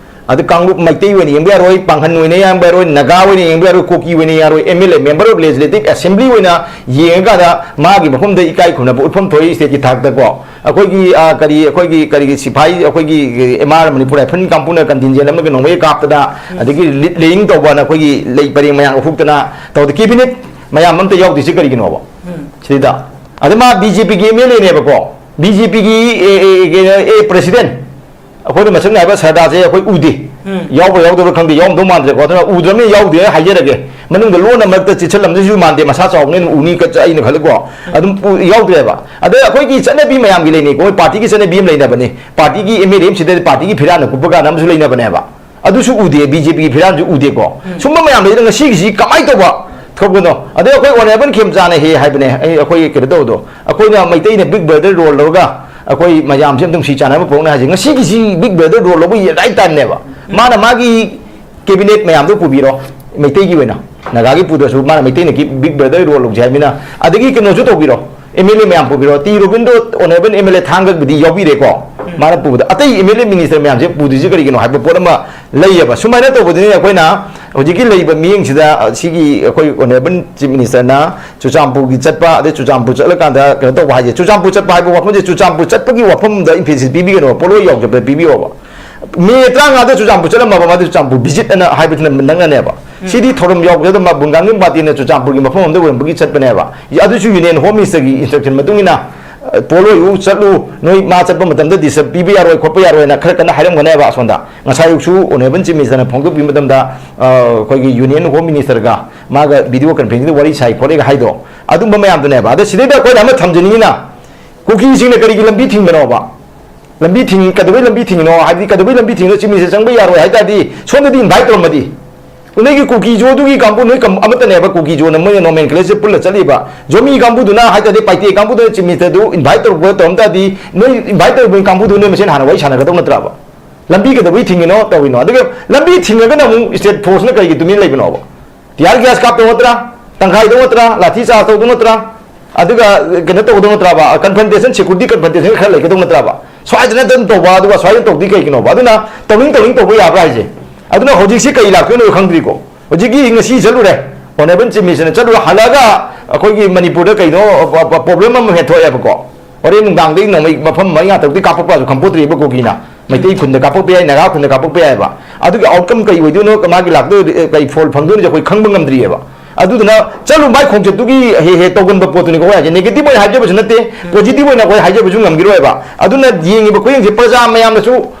ꯑꯗꯨ ꯀꯥꯡꯂꯨꯞ ꯃꯩꯇꯩ ꯑꯣꯏꯅ ꯌꯦꯡꯕ ꯌꯥꯔꯣꯏ, ꯄꯥꯡꯒꯟ ꯑꯣꯏꯅ ꯌꯦꯡꯕ ꯌꯥꯔꯣꯏ, ꯅꯥꯒꯥ ꯑꯣꯏꯅ ꯌꯦꯡꯕ ꯌꯥꯔꯣꯏ, ꯀꯨꯀꯤ ꯑꯣꯏꯅ ꯌꯥꯔꯣꯏ, M L A, member of legislative assembly ꯑꯣꯏꯅ ꯌꯦꯡꯉꯀꯥꯟꯗ ꯃꯥꯒꯤ ꯃꯐꯝꯗ ꯏꯀꯥꯏ ꯈꯨꯝꯅꯕ ꯎꯠꯐꯝ ꯊꯣꯛꯏ ꯁ꯭ꯇꯦꯠꯀꯤ ꯊꯥꯛꯇꯀꯣ꯫ ꯑꯩꯈꯣꯏꯒꯤ, ꯑ, ꯀꯔꯤ, ꯑꯩꯈꯣꯏꯒꯤ, ꯀꯔꯤꯒꯤ ꯁꯤꯐꯥꯏ, ꯑꯩꯈꯣꯏꯒꯤ ꯑꯦꯝ ꯑꯥꯔ ꯃꯅꯤꯄꯨꯔ ꯔꯥꯏꯐꯜ ꯀꯥꯡꯕꯨꯅ ꯀꯟꯇꯤꯟꯖꯦꯟ ꯑꯃꯒ ꯅꯣꯡꯃꯩ ꯀꯥꯞꯇꯅ, ꯑꯗꯒꯤ ꯂꯤꯠ ꯂꯦꯌꯤꯡ ꯇꯧꯕꯅ ꯑꯩꯈꯣꯏꯒꯤ ꯂꯩ ꯄꯔꯦꯡ ꯃꯌꯥꯝ ꯎꯐꯨꯛꯇꯅ ꯇꯧꯗ, ꯀꯦꯕꯤꯅꯦꯠ ꯃꯌꯥꯝ ꯑꯝꯇ ꯌꯥꯎꯗ꯭ꯔꯤꯁꯦ ꯀꯔꯤꯒꯤꯅꯣꯕ? ꯁꯤꯗ꯫ ꯑꯗ ꯃꯥ ꯕꯤ ꯖꯦ ꯄꯤꯒꯤ ꯑꯦꯝ ꯑꯦꯜ ꯑꯦꯅꯦꯕꯀꯣ, ꯕꯤ ꯖꯦ ꯄꯤꯒꯤ ꯑꯦ, ꯑꯦ, ꯑꯦ, ꯑꯦ, ꯄ꯭ꯔꯦꯁꯤꯗꯦꯟ, ꯑꯩꯈꯣꯏꯅ ꯃꯁꯛ ꯅꯥꯏꯕ ꯁꯔꯗꯥꯔꯁꯦ ꯑꯩꯈꯣꯏ ꯎꯗꯦ꯫ ꯎꯝ꯫ ꯌꯥꯎꯕ꯭ꯔꯥ ꯌꯥꯎꯗꯕ꯭ꯔꯥ ꯈꯪꯗꯦ, ꯌꯥꯎꯔꯝꯗꯧ ꯃꯥꯟꯗ꯭ꯔꯦꯀꯣ꯫ ꯑꯗꯨꯅ ꯎꯗ꯭ꯔꯕꯅꯤꯅ ꯌꯥꯎꯗꯦ ꯍꯥꯏꯖꯔꯒꯦ꯫ ꯃꯅꯨꯡꯗ ꯂꯣꯟꯅ ꯃꯔꯛꯇ ꯆꯦꯠꯁꯤꯜꯂꯝꯗꯣꯏꯁꯨ ꯃꯥꯟꯗꯦ, ꯃꯁꯥ ꯆꯥꯎꯕꯅꯤꯅ ꯑꯗꯨꯝ ꯎꯅꯤ ꯀ-, ꯑꯩꯅ ꯈꯜꯂꯤꯀꯣ꯫ ꯎꯝ꯫ ꯑꯗꯨꯝ ꯎ-, ꯌꯥꯎꯗ꯭ꯔꯦꯕ꯫ ꯑꯗ ꯑꯩꯈꯣꯏꯒꯤ ꯆꯠꯅꯕꯤ ꯃꯌꯥꯝꯒꯤ ꯂꯩꯅꯩꯀꯣ, ꯃꯣꯏ ꯄꯥꯔꯇꯤꯒꯤ ꯆꯠꯅꯕꯤ ꯑꯃ ꯂꯩꯅꯕꯅꯤ꯫ ꯄꯥꯔꯇꯤꯒꯤ ꯑꯦꯝ ꯑꯦꯜ ꯑꯦ ꯑꯃ ꯁꯤꯗꯗꯤ ꯄꯥꯔꯇꯤꯒꯤ ꯐꯤꯔꯥꯟꯅ ꯀꯨꯞꯄ ꯀꯥꯟꯗ ꯑꯃꯁꯨ ꯂꯩꯅꯕꯅꯦꯕ꯫ ꯑꯗꯨꯁꯨ ꯎꯗꯦ, ꯕꯤ ꯖꯦ ꯄꯤꯒꯤ ꯐꯤꯔꯥꯟꯁꯨ ꯎꯗꯦꯀꯣ꯫ ꯎꯝ꯫ ꯁꯨꯝꯕ ꯃꯌꯥꯝ ꯂꯩꯗꯅ ꯉꯁꯤꯒꯤꯁꯤ ꯀꯃꯥꯏꯅ ꯇꯧꯕ ꯊꯣꯛꯄꯅꯣ? ꯑꯗꯩ ꯑꯩꯈꯣꯏ ꯑꯣꯅꯦꯕꯜ ꯈꯦꯝꯆꯥꯅ ꯍꯦꯛ ꯍꯥꯏꯕꯅꯦ, ꯑꯩ, ꯑꯩꯈꯣꯏ ꯀꯩꯅꯣ ꯇꯧꯕꯗꯣ, ꯑꯩꯈꯣꯏꯅ ꯃꯩꯇꯩꯅ ꯕꯤꯛ ꯕ꯭ꯔꯗꯔ ꯔꯣꯜ ꯂꯧꯔꯒ ꯑꯩꯈꯣꯏ ꯃꯌꯥꯝꯁꯦ ꯑꯃꯨꯛꯇꯪ ꯅꯨꯡꯁꯤ ꯆꯥꯟꯅꯕ ꯄꯨꯔꯛꯅ ꯍꯥꯏꯁꯦ, ꯉꯁꯤꯒꯤꯁꯤ ꯕꯤꯛ ꯕ꯭ꯔꯗꯔ ꯔꯣꯜ ꯂꯧꯕꯒꯤ ꯔꯥꯏꯠ ꯇꯥꯏꯝꯅꯦꯕ꯫ ꯎꯝ꯫ ꯃꯥꯅ ꯃꯥꯒꯤ ꯀꯦꯕꯤꯅꯦꯠ ꯃꯌꯥꯝꯗꯣ ꯄꯨꯕꯤꯔꯣ, ꯃꯩꯇꯩꯒꯤ ꯑꯣꯏꯅ, ꯅꯥꯒꯥꯒꯤ ꯄꯨꯗ꯭ꯔꯁꯨ ꯃꯥꯅ ꯃꯩꯇꯩꯅ ꯀꯤ-, ꯕꯤꯛ ꯕ꯭ꯔꯗꯔ ꯔꯣꯜ ꯂꯧꯖꯩ ꯍꯥꯏꯕꯅꯤꯅ꯫ ꯑꯗꯒꯤ ꯀꯩꯅꯣꯁꯨ ꯇꯧꯕꯤꯔꯣ, ꯑꯦꯝ ꯑꯦꯜ ꯑꯦ ꯃꯌꯥꯝ ꯄꯨꯕꯤꯔꯣ, T Robindro, honourable M L A ꯊꯥꯡꯒꯕꯨꯗꯤ ꯌꯥꯎꯕꯤꯔꯦꯀꯣ꯫ ꯎꯝ꯫ ꯃꯥꯅ ꯄꯨꯕꯗ ꯑꯇꯩ ꯑꯦꯝ ꯑꯦꯜ ꯑꯦ ꯃꯤꯅꯤꯁꯇꯔ ꯃꯌꯥꯝꯁꯦ ꯄꯨꯗ꯭ꯔꯤꯁꯦ ꯀꯔꯤꯒꯤꯅꯣ ꯍꯥꯏꯕ ꯄꯣꯠ ꯑꯃ ꯂꯩꯌꯦꯕ꯫ ꯁꯨꯃꯥꯏꯅ ꯇꯧꯕꯗꯨꯅꯤ ꯑꯩꯈꯣꯏꯅ ꯍꯧꯖꯤꯛꯀꯤ ꯂꯩꯔꯤꯕ ꯃꯤꯠꯌꯦꯡꯁꯤꯗ, ꯑ, ꯁꯤꯒꯤ ꯑꯩꯈꯣꯏ ꯑꯣꯅꯦꯕꯜ ꯆꯤꯐ ꯃꯤꯅꯤꯁꯇꯔꯅ ꯆꯨꯔꯆꯥꯟꯄꯨꯔꯒꯤ ꯆꯠꯄ, ꯑꯗꯩ ꯆꯨꯔꯆꯥꯟꯄꯨꯔ ꯆꯠꯂꯀꯥꯟꯗ ꯀꯩꯅꯣ ꯇꯧꯕ ꯍꯥꯏꯁꯦ, ꯆꯨꯔꯆꯥꯟꯄꯨꯔ ꯆꯠꯄ ꯍꯥꯏꯕ ꯋꯥꯐꯝꯁꯦ ꯆꯨꯔꯆꯥꯟꯄꯨꯔ ꯆꯠꯄꯒꯤ ꯋꯥꯐꯝꯗ ꯏꯝꯐꯦꯁꯤꯁ ꯄꯤꯕꯤꯒꯅꯣ, ꯄꯣꯠꯂꯣꯏ ꯌꯥꯎꯖꯕꯗ ꯄꯤꯕꯤꯌꯣꯕ꯫ ꯃꯦ ꯇꯔꯥꯃꯉꯥꯗ ꯆꯨꯔꯆꯥꯟꯄꯨꯔ ꯆꯠꯂꯝꯃꯕ, ꯃꯥꯗꯤ ꯆꯨꯔꯆꯥꯟꯄꯨꯔ ꯚꯤꯖꯤꯠ ꯑꯅ ꯍꯥꯏꯕꯗꯨꯅ ꯅꯪꯅꯅꯦꯕ꯫ ꯁꯤꯗꯤ ꯊꯧꯔꯝ ꯌꯥꯎꯕꯗ ꯃꯥ ꯕꯨꯡꯒꯥꯡꯒꯤ ꯄꯥꯔꯇꯤꯅ ꯆꯨꯔꯆꯥꯟꯄꯨꯔꯒꯤ ꯃꯐꯝ ꯑꯃꯗ ꯑꯣꯏꯔꯝꯕꯒꯤ ꯆꯠꯄꯅꯦꯕ꯫ ꯑꯗꯨꯁꯨ ꯌꯨꯅꯤꯌꯟ ꯍꯣꯝ ꯃꯤꯅꯤꯁꯇꯔꯒꯤ ꯏꯟꯁꯇ꯭ꯔꯛꯁꯟ ꯃꯇꯨꯡ ꯏꯟꯅ, ꯑ, ꯄꯣꯠꯂꯣꯏꯌꯨ ꯆꯠꯂꯨ, ꯅꯣꯏ ꯃꯥ ꯆꯠꯄ ꯃꯇꯝꯗ ꯗꯤꯁꯇꯔꯕ ꯄꯤꯕ ꯌꯥꯔꯣꯏ, ꯈꯣꯠꯄ ꯌꯥꯔꯣꯏꯅ ꯈꯔ ꯀꯟꯅ ꯍꯥꯏꯔꯝꯒꯅꯦꯕ ꯑꯁꯣꯝꯗ꯫ ꯉꯁꯥꯏ ꯑꯌꯨꯛꯁꯨ ꯑꯣꯅꯔꯦꯕꯜ ꯆꯤꯐ ꯃꯤꯅꯤꯁꯇꯔꯅ ꯐꯣꯡꯗꯣꯛꯄꯤꯕ ꯃꯇꯝꯗ, ꯑ, ꯑꯩꯈꯣꯏꯒꯤ ꯌꯨꯅꯤꯌꯟ ꯍꯣꯝ ꯃꯤꯅꯤꯁꯇꯔꯒ ꯃꯥꯒ ꯚꯤꯗꯤꯑꯣ ꯀꯟꯐ꯭ꯔꯦꯟꯁꯤꯡꯗ ꯋꯥꯔꯤ ꯁꯥꯏ ꯈꯣꯠꯂꯤꯒ ꯍꯥꯏꯗꯣ, ꯑꯗꯨꯝꯕ ꯃꯌꯥꯝꯗꯨꯅꯦꯕ꯫ ꯑꯗ ꯁꯤꯗꯩꯗ ꯑꯩꯈꯣꯏꯅ ꯑꯃ ꯊꯝꯖꯅꯤꯡꯉꯤꯅ, ꯀꯨꯀꯤꯁꯤꯡꯅ ꯀꯔꯤꯒꯤ ꯂꯝꯕꯤ ꯊꯤꯡꯕꯅꯣꯕ? ꯂꯝꯕꯤ ꯊꯤꯡ-, ꯀꯩꯗꯧꯕꯩ ꯂꯝꯕꯤ ꯊꯤꯡꯉꯤꯅꯣ? ꯍꯥꯏꯕꯗꯤ ꯀꯩꯗꯧꯕꯩ ꯂꯝꯕꯤ ꯊꯤꯡꯉꯤꯅꯣ? ꯆꯤꯐ ꯃꯤꯅꯤꯁꯇꯔ ꯆꯪꯕ ꯌꯥꯔꯣꯏ ꯍꯥꯏ ꯇꯥꯔꯗꯤ, ꯁꯣꯝꯗꯗꯤ ꯏꯟꯚꯥꯏꯠ ꯇꯧꯔꯝꯃꯗꯤ, ꯅꯣꯏꯒꯤ ꯀꯨꯀꯤ ꯖꯣꯗꯨꯒꯤ ꯀꯥꯡꯕꯨ, ꯅꯣꯏ ꯀꯝ-, ꯑꯃꯠꯇꯅꯦꯕ ꯀꯨꯀꯤ ꯖꯣꯅ ꯃꯣꯏꯅ ꯅꯣꯃꯦꯟꯀ꯭ꯂꯦꯆꯔꯁꯦ ꯄꯨꯜꯂ ꯆꯠꯂꯤꯕ꯫ ꯖꯣꯃꯤ ꯀꯥꯡꯕꯨꯗꯨꯅ ꯍꯥꯏ ꯇꯥꯔꯗꯤ, ꯄꯥꯏꯇꯦ ꯀꯥꯡꯕꯨꯗꯨꯅ ꯆꯤꯐ ꯃꯤꯅꯤꯁꯇꯔꯗꯨ ꯏꯟꯚꯥꯏꯠ ꯇꯧꯔꯛꯄ ꯇꯧꯔꯝ ꯇꯥꯔꯗꯤ, ꯅꯣꯏ ꯏꯟꯚꯥꯏꯠ ꯇꯧꯔꯤꯕ ꯀꯥꯡꯕꯨꯗꯨ ꯅꯣꯏ ꯃꯁꯦꯟ ꯍꯥꯟꯅ ꯋꯥꯔꯤ ꯁꯥꯟꯅꯒꯗꯧ ꯅꯠꯇ꯭ꯔꯕ? ꯂꯝꯕꯤ ꯀꯩꯗꯧꯕꯩ ꯊꯤꯡꯉꯤꯅꯣ ꯇꯧꯔꯤꯅꯣ? ꯑꯗꯨꯒ ꯂꯝꯕꯤ ꯊꯤꯡꯉꯒꯅ ꯑꯃꯨꯛ ꯁ꯭ꯇꯦꯠ ꯐꯣꯔꯁꯅ ꯀꯔꯤꯒꯤ ꯇꯨꯃꯤꯟ ꯂꯩꯕꯅꯣꯕ? ꯇꯤꯌꯥꯔ ꯒ꯭ꯌꯥꯁ ꯀꯥꯞꯇꯧ ꯅꯠꯇ꯭ꯔꯥ? ꯇꯪꯈꯥꯏꯗꯧ ꯅꯠꯇ꯭ꯔꯥ? ꯂꯥꯊꯤ ꯆꯥꯔꯖ ꯇꯧꯗꯧ ꯅꯠꯇ꯭ꯔꯥ? ꯑꯗꯨꯒ ꯀꯩꯅꯣ ꯇꯧꯒꯗꯧ ꯅꯠꯇ꯭ꯔꯕ? ꯀꯟꯐ꯭ꯔꯟꯇꯦꯁꯟ, ꯁꯦꯀ꯭ꯌꯨꯔꯤꯇꯤ ꯀꯟꯐ꯭ꯔꯟꯇꯦꯁꯟ ꯈꯔ ꯂꯩꯒꯗꯧ ꯅꯠꯇ꯭ꯔꯕ? ꯁ꯭ꯋꯥꯏꯗ ꯅꯠꯇꯅ ꯇꯧꯕ, ꯑꯗꯨꯒ ꯁ꯭ꯋꯥꯏꯗ ꯇꯧꯗꯤ ꯀꯩꯒꯤꯅꯣꯕ? ꯑꯗꯨꯅ ꯇꯧꯅꯤꯡ ꯇꯧꯅꯤꯡ ꯇꯧꯕ ꯌꯥꯕ꯭ꯔꯥ ꯍꯥꯏꯁꯦ? ꯑꯗꯨꯅ ꯍꯧꯖꯤꯛꯁꯤ ꯀꯩ ꯂꯥꯛꯇꯣꯏꯅꯣ ꯈꯪꯗ꯭ꯔꯤꯀꯣ꯫ ꯍꯧꯖꯤꯛꯀꯤ ꯉꯁꯤ ꯆꯠꯂꯨꯔꯦ, ꯑꯣꯅꯔꯦꯕꯜ ꯆꯤꯐ ꯃꯤꯅꯤꯁꯇꯔꯅ ꯆꯠꯂꯨꯔ ꯍꯜꯂꯛꯑꯒ ꯑꯩꯈꯣꯏꯒꯤ ꯃꯅꯤꯄꯨꯔꯗ ꯀꯩꯅꯣ ꯄ꯭ꯔꯣꯕ꯭ꯂꯦꯝ ꯑꯃ ꯍꯦꯟꯊꯣꯛꯑꯦꯕꯀꯣ꯫ ꯍꯣꯔꯦꯟ ꯅꯨꯡꯗꯥꯡꯗꯒꯤ ꯅꯣꯡꯃꯩ ꯃꯐꯝ ꯃꯔꯤ ꯉꯥꯛꯇꯕꯨꯗꯤ ꯀꯥꯞꯄꯛꯄꯁꯨ ꯈꯪꯄꯣꯠꯇ꯭ꯔꯤꯕ ꯀꯨꯀꯤꯅ꯫ ꯃꯩꯇꯩ ꯈꯨꯟꯗ ꯀꯥꯞꯄꯛꯄ ꯌꯥꯏ, ꯅꯥꯒꯥ ꯈꯨꯟꯗ ꯀꯥꯞꯄꯛꯄ ꯌꯥꯏꯑꯕ꯫ ꯑꯗꯨꯒꯤ ꯑꯥꯎꯠꯀꯝ ꯀꯩ ꯑꯣꯏꯗꯣꯏꯅꯣ, ꯃꯥꯒꯤ ꯂꯥꯛꯇꯣꯏ-, ꯀꯩ ꯐꯣꯜ ꯐꯪꯗꯣꯏꯅꯣꯁꯦ ꯑꯩꯈꯣꯏ ꯈꯪꯕ ꯉꯝꯗ꯭ꯔꯤꯑꯕ꯫ ꯑꯗꯨꯗꯨꯅ ꯆꯠꯂꯨ ꯃꯥꯏ ꯈꯣꯡꯆꯠꯇꯨꯒꯤ ꯍꯦꯛ ꯍꯦꯛ ꯇꯧꯒꯟꯕ ꯄꯣꯠꯇꯨꯅꯤꯀꯣ ꯑꯩꯈꯣꯏ ꯍꯥꯏꯁꯦ꯫ ꯅꯦꯒꯦꯇꯤꯚ ꯑꯣꯏꯅ ꯍꯥꯏꯖꯕꯁꯨ ꯅꯠꯇꯦ, ꯄꯣꯖꯤꯇꯤꯚ ꯑꯣꯏꯅ ꯑꯩꯈꯣꯏ ꯍꯥꯏꯖꯕꯁꯨ ꯉꯝꯈꯤꯔꯣꯏꯕ꯫ ꯑꯗꯨꯅ ꯌꯦꯡꯉꯤꯕ ꯈꯨꯌꯦꯡꯁꯦ ꯄ꯭ꯔꯖꯥ ꯃꯌꯥꯝꯅꯁꯨ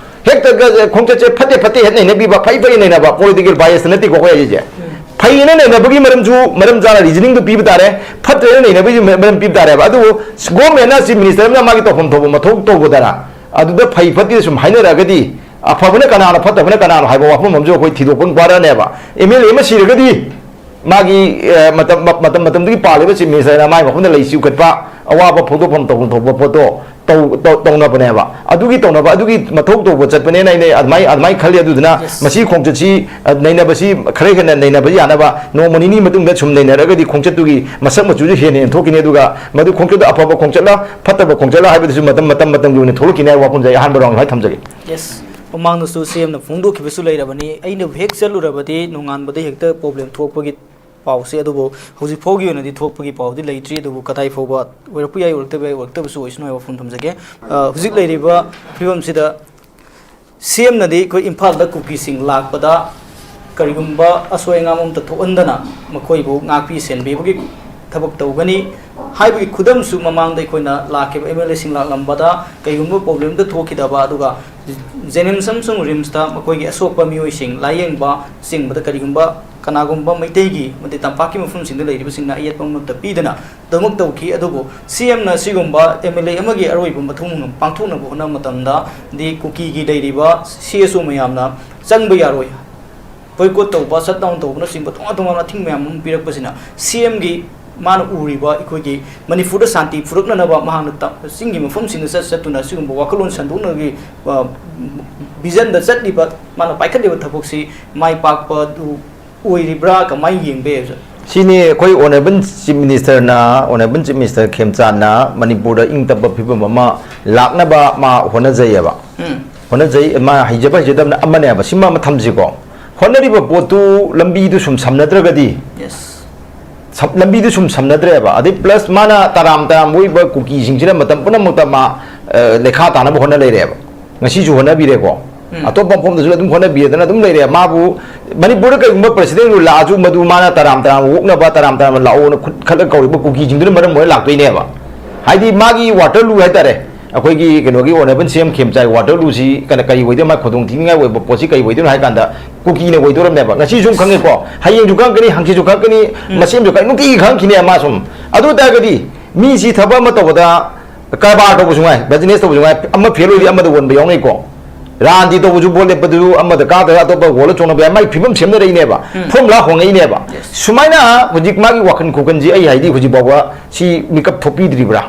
ꯍꯦꯛꯇ ꯈꯣꯡꯆꯠꯁꯦ ꯐꯠꯇꯦ ꯐꯠꯇꯦ ꯍꯦꯛ ꯅꯩꯅꯕꯤꯕ, ꯐꯩ ꯐꯩ ꯅꯩꯅꯕ, ꯄꯣꯂꯤꯇꯤꯀꯦꯜ ꯕꯥꯏꯁꯇ ꯅꯠꯇꯦꯀꯣ ꯑꯩꯈꯣꯏ ꯍꯥꯏꯁꯦ꯫ ꯐꯩꯌꯦꯅ ꯅꯩꯅꯕꯒꯤ ꯃꯔꯝꯁꯨ ꯃꯔꯝ ꯆꯥꯅ ꯔꯤꯖꯅꯤꯡꯗꯨ ꯄꯤꯕ ꯇꯥꯔꯦ, ꯐꯠꯇ꯭ꯔꯦꯅ ꯅꯩꯅꯕꯒꯤ ꯃꯔꯝ ꯄꯤꯕ ꯇꯥꯔꯦꯕ꯫ ꯑꯗꯨꯕꯨ ꯒꯣꯔꯃꯦꯟꯅ ꯆꯤꯐ ꯃꯤꯅꯤꯁꯇꯔ ꯑꯃꯅ ꯃꯥꯒꯤ ꯇꯧꯐꯝ ꯊꯣꯛꯄ ꯃꯊꯧ ꯇꯧꯕꯗꯅ ꯑꯗꯨꯗ ꯐꯩ ꯐꯠꯇꯦ ꯁꯨꯝ ꯍꯥꯏꯅꯔꯛꯑꯒꯗꯤ, ꯑꯐꯕꯅ ꯀꯅꯥꯅꯣ, ꯐꯠꯇꯕꯅ ꯀꯅꯥꯅꯣ ꯍꯥꯏꯕ ꯋꯥꯐꯝ ꯑꯃꯁꯨ ꯑꯩꯈꯣꯏ ꯊꯤꯗꯣꯛꯄ ꯋꯥꯔꯛꯑꯅꯦꯕ꯫ ꯑꯦꯝ ꯑꯦꯜ ꯑꯦ ꯑꯃ ꯁꯤꯔꯒꯗꯤ ꯃꯥꯒꯤ, ꯑ, ꯃꯇꯝ, ꯃ-, ꯃꯇꯝ ꯃꯇꯝꯗꯨꯒꯤ ꯄꯥꯜꯂꯤꯕ ꯆꯤꯐ ꯃꯤꯅꯤꯁꯇꯔꯅ ꯃꯥꯒꯤ ꯃꯐꯝꯗ ꯂꯩ ꯆꯤꯌꯨ ꯀꯠꯄ, ꯑꯋꯥꯕ ꯐꯣꯡꯗꯣꯛꯐꯝ ꯇꯧꯐꯝ ꯊꯣꯛꯄ ꯄꯣꯠꯇꯣ ꯇꯧ-, ꯇꯧ-, ꯇꯧꯅꯕꯅꯦꯕ꯫ ꯑꯗꯨꯒꯤ ꯇꯧꯅꯕ, ꯑꯗꯨꯒꯤ ꯃꯊꯧ ꯇꯧꯕ ꯆꯠꯄꯅꯦꯅ ꯑꯩꯅ ꯑꯗꯨꯃꯥꯏ-, ꯑꯗꯨꯃꯥꯏꯅ ꯈꯜꯂꯤ꯫ ꯑꯗꯨꯗꯨꯅ Yes. ꯃꯁꯤ ꯈꯣꯡꯆꯠꯁꯤ, ꯑ, ꯅꯩꯅꯕꯁꯤ ꯈꯔ ꯍꯦꯟꯅ ꯅꯩꯅꯕ ꯌꯥꯅꯕ ꯅꯣꯡꯃ ꯅꯤꯅꯤ ꯃꯇꯨꯡꯗ ꯁꯨꯝ ꯅꯩꯅꯔꯒꯗꯤ ꯈꯣꯡꯆꯠꯇꯨꯒꯤ ꯃꯁꯛ ꯃꯆꯨꯁꯨ ꯍꯦꯟꯅ ꯍꯦꯟꯅ ꯊꯣꯛꯈꯤꯅꯤ꯫ ꯑꯗꯨꯒ ꯃꯗꯨ ꯈꯣꯡꯆꯠꯇꯨ ꯑꯐꯕ ꯈꯣꯡꯆꯠꯂ ꯐꯠꯇꯕ ꯈꯣꯡꯆꯠꯂ ꯍꯥꯏꯕꯗꯨꯁꯨ ꯃꯇꯝ, ꯃꯇꯝ, ꯃꯇꯝꯒꯤ ꯑꯣꯏꯅ ꯊꯣꯛꯂꯛꯈꯤꯅꯤ ꯍꯥꯏꯕ ꯋꯥꯐꯝꯁꯦ ꯑꯩ ꯑꯍꯥꯟꯕ ꯔꯥꯎꯟ ꯍꯥꯏ ꯊꯝꯖꯒꯦ꯫ Yes. ꯃꯃꯥꯡꯗꯁꯨ ꯁꯤ ꯑꯦꯝꯅ ꯐꯣꯡꯗꯣꯛꯈꯤꯕꯁꯨ ꯂꯩꯔꯕꯅꯤ, "ꯑꯩꯅꯕꯨ ꯍꯦꯛ ꯆꯠꯂꯨꯔꯕꯗꯤ ꯅꯣꯡꯉꯥꯟꯕꯗ ꯍꯦꯛꯇ ꯄ꯭ꯔꯣꯕ꯭ꯂꯦꯝ ꯊꯣꯛꯄꯒꯤ ꯄꯥꯎꯁꯦ", ꯑꯗꯨꯕꯨ ꯍꯧꯖꯤꯛ ꯐꯥꯎꯒꯤ ꯑꯣꯏꯅꯗꯤ ꯊꯣꯛꯄꯒꯤ ꯄꯥꯎꯗꯤ ꯂꯩꯇ꯭ꯔꯤ꯫ ꯑꯗꯨꯕꯨ ꯀꯗꯥꯏ ꯐꯥꯎꯕ ꯑꯣꯏꯔꯛꯄ ꯌꯥꯏ, ꯑꯣꯏꯔꯛꯇꯕ ꯌꯥꯏ, ꯑꯣꯏꯔꯛꯇꯕꯁꯨ ꯑꯣꯏꯁꯅꯨ ꯍꯥꯏꯕ ꯋꯥꯐꯝ ꯊꯝꯖꯒꯦ꯫ ꯑ, ꯍꯧꯖꯤꯛ ꯂꯩꯔꯤꯕ ꯐꯤꯕꯝꯁꯤꯗ ꯁꯤ ꯑꯦꯝꯅꯗꯤ ꯑꯩꯈꯣꯏ ꯏꯝꯐꯥꯜꯗ ꯀꯨꯀꯤꯁꯤꯡ ꯂꯥꯛꯄꯗ ꯀꯔꯤꯒꯨꯝꯕ ꯑꯁꯣꯏ ꯑꯉꯥꯝ ꯑꯃꯠꯇ ꯊꯣꯛꯍꯟꯗꯅ ꯃꯈꯣꯏꯕꯨ ꯉꯥꯛꯄꯤ ꯁꯦꯟꯕꯤꯕꯒꯤ ꯊꯕꯛ ꯇꯧꯒꯅꯤ ꯍꯥꯏꯕꯒꯤ ꯈꯨꯗꯝꯁꯨ ꯃꯃꯥꯡꯗ ꯑꯩꯈꯣꯏꯅ ꯂꯥꯛꯈꯤꯕ ꯑꯦꯝ ꯑꯦꯜ ꯑꯦꯁꯤꯡ ꯂꯥꯛꯂꯝꯕꯗ ꯀꯔꯤꯒꯨꯝꯕ ꯄ꯭ꯔꯣꯕ꯭ꯂꯦꯝꯗ ꯊꯣꯛꯈꯤꯗꯕ, ꯑꯗꯨꯒ ꯖꯦꯅꯤꯝꯁ ꯑꯃꯁꯨꯡ ꯔꯤꯝꯁꯇ ꯃꯈꯣꯏꯒꯤ ꯑꯁꯣꯛꯄ ꯃꯤꯑꯣꯏꯁꯤꯡ ꯂꯥꯌꯦꯡꯕ ꯆꯤꯡꯕꯗ ꯀꯔꯤꯒꯨꯝꯕ ꯀꯅꯥꯒꯨꯝꯕ ꯃꯩꯇꯩꯒꯤ ꯑꯃꯗꯤ ꯇꯝꯄꯥꯛꯀꯤ ꯃꯐꯝꯁꯤꯡꯗ ꯂꯩꯔꯤꯕꯁꯤꯡꯅ ꯑꯌꯦꯠꯄ ꯑꯃꯠꯇ ꯄꯤꯗꯅ ꯑꯗꯨꯃꯛ ꯇꯧꯈꯤ꯫ ꯑꯗꯨꯕꯨ ꯁꯤ ꯑꯦꯝꯅ ꯁꯤꯒꯨꯝꯕ ꯑꯦꯝ ꯑꯦꯜ ꯑꯦ ꯑꯃꯒꯤ ꯑꯔꯣꯏꯕ ꯃꯊꯧ ꯃꯉꯝ ꯄꯥꯡꯊꯣꯛꯅꯕ ꯍꯣꯠꯅꯕ ꯃꯇꯝꯗꯗꯤ ꯀꯨꯀꯤꯒꯤ ꯂꯩꯔꯤꯕ ꯁꯤ ꯑꯦꯁ ꯑꯣ ꯃꯌꯥꯝꯅ ꯆꯪꯕ ꯌꯥꯔꯣꯏ, ꯕꯣꯏꯀꯣꯠ ꯇꯧꯕ, ꯁꯠ ꯗꯥꯎꯟ ꯇꯧꯕꯅꯆꯤꯡꯕ ꯇꯣꯉꯥꯟ ꯇꯣꯉꯥꯟꯕ ꯑꯊꯤꯡꯕ ꯃꯌꯥꯝ ꯑꯃ ꯄꯤꯔꯛꯄꯁꯤꯅ ꯁꯤ ꯑꯦꯝꯒꯤ ꯃꯥꯅ ꯎꯔꯤꯕ ꯑꯩꯈꯣꯏꯒꯤ ꯃꯅꯤꯄꯨꯔꯗ ꯁꯥꯟꯇꯤ ꯄꯨꯔꯛꯅꯅꯕ ꯃꯍꯥꯛꯅ ꯇ-, ꯆꯤꯡꯒꯤ ꯃꯐꯝꯁꯤꯡꯗ ꯆꯠ ꯆꯠꯇꯨꯅ ꯁꯤꯒꯨꯝꯕ ꯋꯥꯈꯜꯂꯣꯟ ꯁꯟꯗꯣꯛꯅꯕꯒꯤ, ꯑ, ꯚꯤꯖꯟꯗ ꯆꯠꯂꯤꯕ, ꯃꯥꯅ ꯄꯥꯏꯈꯠꯂꯤꯕ ꯊꯕꯛꯁꯤ ꯃꯥꯏ ꯄꯥꯛꯄꯗꯨ ꯑꯣꯏꯔꯤꯕ꯭ꯔꯥ, ꯀꯃꯥꯏꯅ ꯌꯦꯡꯕ ꯌꯥꯏ, ꯁꯥꯔ? ꯁꯤꯅꯤ ꯑꯩꯈꯣꯏ ꯑꯣꯅꯔꯦꯕꯜ ꯆꯤꯐ ꯃꯤꯅꯤꯁꯇꯔꯅ, ꯑꯣꯅꯔꯦꯕꯜ ꯆꯤꯐ ꯃꯤꯅꯤꯁꯇꯔ ꯈꯦꯝꯆꯥꯟꯅ ꯃꯅꯤꯄꯨꯔꯗ ꯏꯪ ꯇꯞꯄ ꯐꯤꯕꯝ ꯑꯃ ꯂꯥꯛꯅꯕ ꯃꯥ ꯍꯣꯠꯅꯖꯩꯑꯕ꯫ ꯎꯝ꯫ ꯍꯣꯠꯅꯖꯩ, ꯃꯥ ꯍꯩꯖꯕ ꯍꯩꯖꯗꯕꯅ ꯑꯃꯅꯦꯕ, ꯁꯤꯃ ꯑꯃ ꯊꯝꯁꯤꯀꯣ꯫ ꯍꯣꯠꯅꯔꯤꯕ ꯄꯣꯠꯇꯨ ꯂꯝꯕꯤꯗꯨ ꯁꯨꯝ ꯁꯝꯅꯗ꯭ꯔꯒꯗꯤ, ꯌꯦꯁ꯫ ꯁꯝ-, ꯂꯝꯕꯤꯗꯨ ꯁꯨꯝ ꯁꯝꯅꯗ꯭ꯔꯦꯕ꯫ ꯑꯗꯩ ꯄ꯭ꯂꯁ ꯃꯥꯅ ꯇꯔꯥꯝ ꯇꯔꯥꯝ ꯑꯣꯏꯕ ꯀꯨꯀꯤꯁꯤꯡꯁꯤꯅ ꯃꯇꯝ ꯄꯨꯝꯅꯃꯛꯇ ꯃꯥ, ꯑ, ꯂꯩꯈꯥ ꯇꯥꯅꯕ ꯍꯣꯠꯅ ꯂꯩꯔꯦꯕ꯫ ꯉꯁꯤꯁꯨ ꯍꯣꯠꯅꯕꯤꯔꯦꯀꯣ꯫ ꯎꯝ꯫ ꯑꯇꯣꯞꯄ ꯃꯐꯝꯗꯁꯨ ꯑꯗꯨꯝ ꯍꯣꯠꯅꯕꯤꯗꯅ ꯑꯗꯨꯝ ꯂꯩꯔꯦ꯫ ꯃꯥꯕꯨ ꯃꯅꯤꯄꯨꯔꯗ ꯀꯩꯒꯨꯝꯕ ꯄ꯭ꯔꯁꯤꯗꯦꯟ ꯔꯨꯜ ꯂꯥꯛꯑꯁꯨ ꯃꯗꯨ ꯃꯥꯅ ꯇꯔꯥꯝ ꯇꯔꯥꯝ ꯑꯣꯛꯅꯕ, ꯇꯔꯥꯝ ꯇꯔꯥꯝ ꯂꯥꯛꯑꯣꯅ ꯈꯨꯠ ꯈꯠꯂ ꯀꯧꯔꯤꯕ ꯀꯨꯀꯤꯁꯤꯡꯗꯨꯅ ꯃꯔꯝ ꯑꯣꯏꯔ ꯂꯥꯛꯇꯣꯏꯅꯦꯕ꯫ ꯍꯥꯏꯗꯤ ꯃꯥꯒꯤ ꯋꯥꯇꯔꯂꯨ ꯍꯥꯏꯇꯥꯔꯦ, ꯑꯩꯈꯣꯏꯒꯤ ꯀꯩꯅꯣꯒꯤ ꯑꯣꯅꯔꯦꯕꯜ ꯁꯤ ꯑꯦꯝ ꯈꯦꯝꯆꯥꯏ ꯋꯥꯇꯔꯂꯨꯁꯤ ꯀꯩꯅꯣ, ꯀꯔꯤ ꯑꯣꯏꯗꯣꯏꯅꯣ, ꯃꯥ ꯈꯨꯗꯣꯡ ꯊꯤꯅꯤꯡꯉꯥꯏ ꯑꯣꯏꯕ ꯄꯣꯠꯁꯤ ꯀꯔꯤ ꯑꯣꯏꯗꯣꯏꯅꯣ ꯍꯥꯏ ꯀꯥꯟꯗ ꯀꯨꯀꯤꯅ ꯑꯣꯏꯗꯣꯔꯝꯅꯦꯕ꯫ ꯉꯁꯤꯁꯨ ꯁꯨꯝ ꯈꯪꯉꯦꯀꯣ, ꯍꯌꯦꯡꯁꯨ ꯈꯪꯉꯛꯀꯅꯤ, ꯍꯪꯆꯤꯠꯁꯨ ꯈꯪꯉꯛꯀꯅꯤ, ꯎꯝ꯫ ꯃꯁꯦꯝꯁꯨ ꯈꯪꯉꯛ-, ꯅꯨꯡꯇꯤꯒꯤ ꯈꯪꯉꯛꯈꯤꯅꯦ ꯃꯥ ꯁꯨꯝ꯫ ꯑꯗꯨ ꯑꯣꯏ ꯇꯥꯔꯒꯗꯤ ꯃꯤꯁꯤ ꯊꯕꯛ ꯑꯃ ꯇꯧꯕꯗ ꯀꯔꯕꯥꯔ ꯇꯧꯕꯁꯨ ꯉꯥꯏ, ꯕꯤꯖꯤꯅꯦꯁ ꯇꯧꯕꯁꯨ ꯉꯥꯏ, ꯑꯃ ꯐꯦꯜ ꯑꯣꯏꯗꯤ ꯑꯃꯗ ꯑꯣꯟꯕ ꯌꯥꯎꯅꯩꯀꯣ꯫ ꯔꯥꯟꯗꯤ ꯇꯧꯕꯁꯨ, ꯚꯣꯠ ꯂꯦꯞꯄꯗꯨꯁꯨ ꯑꯃꯗ ꯀꯥꯗ꯭ꯔꯒ ꯑꯇꯣꯞꯄ ꯍꯣꯜꯂ ꯆꯣꯡꯅꯕ ꯌꯥꯏ, ꯃꯥꯏ ꯐꯤꯕꯝ ꯁꯦꯝꯅꯔꯛꯏꯅꯦꯕ, ꯎꯝ꯫ ꯐꯣꯔꯃꯨꯂꯥ ꯍꯣꯡꯉꯛꯏꯅꯦꯕ꯫ ꯌꯦꯁ꯫ ꯁꯨꯃꯥꯏꯅ ꯍꯧꯖꯤꯛ ꯃꯥꯒꯤ ꯋꯥꯈꯜ ꯈꯣꯀꯟꯁꯤ ꯑꯩ ꯍꯥꯏꯗꯤ ꯍꯧꯖꯤꯛ ꯐꯥꯎꯕ ꯁꯤ ꯃꯤꯀꯞ ꯊꯣꯛꯄꯤꯗ꯭ꯔꯤꯕ꯭ꯔꯥ?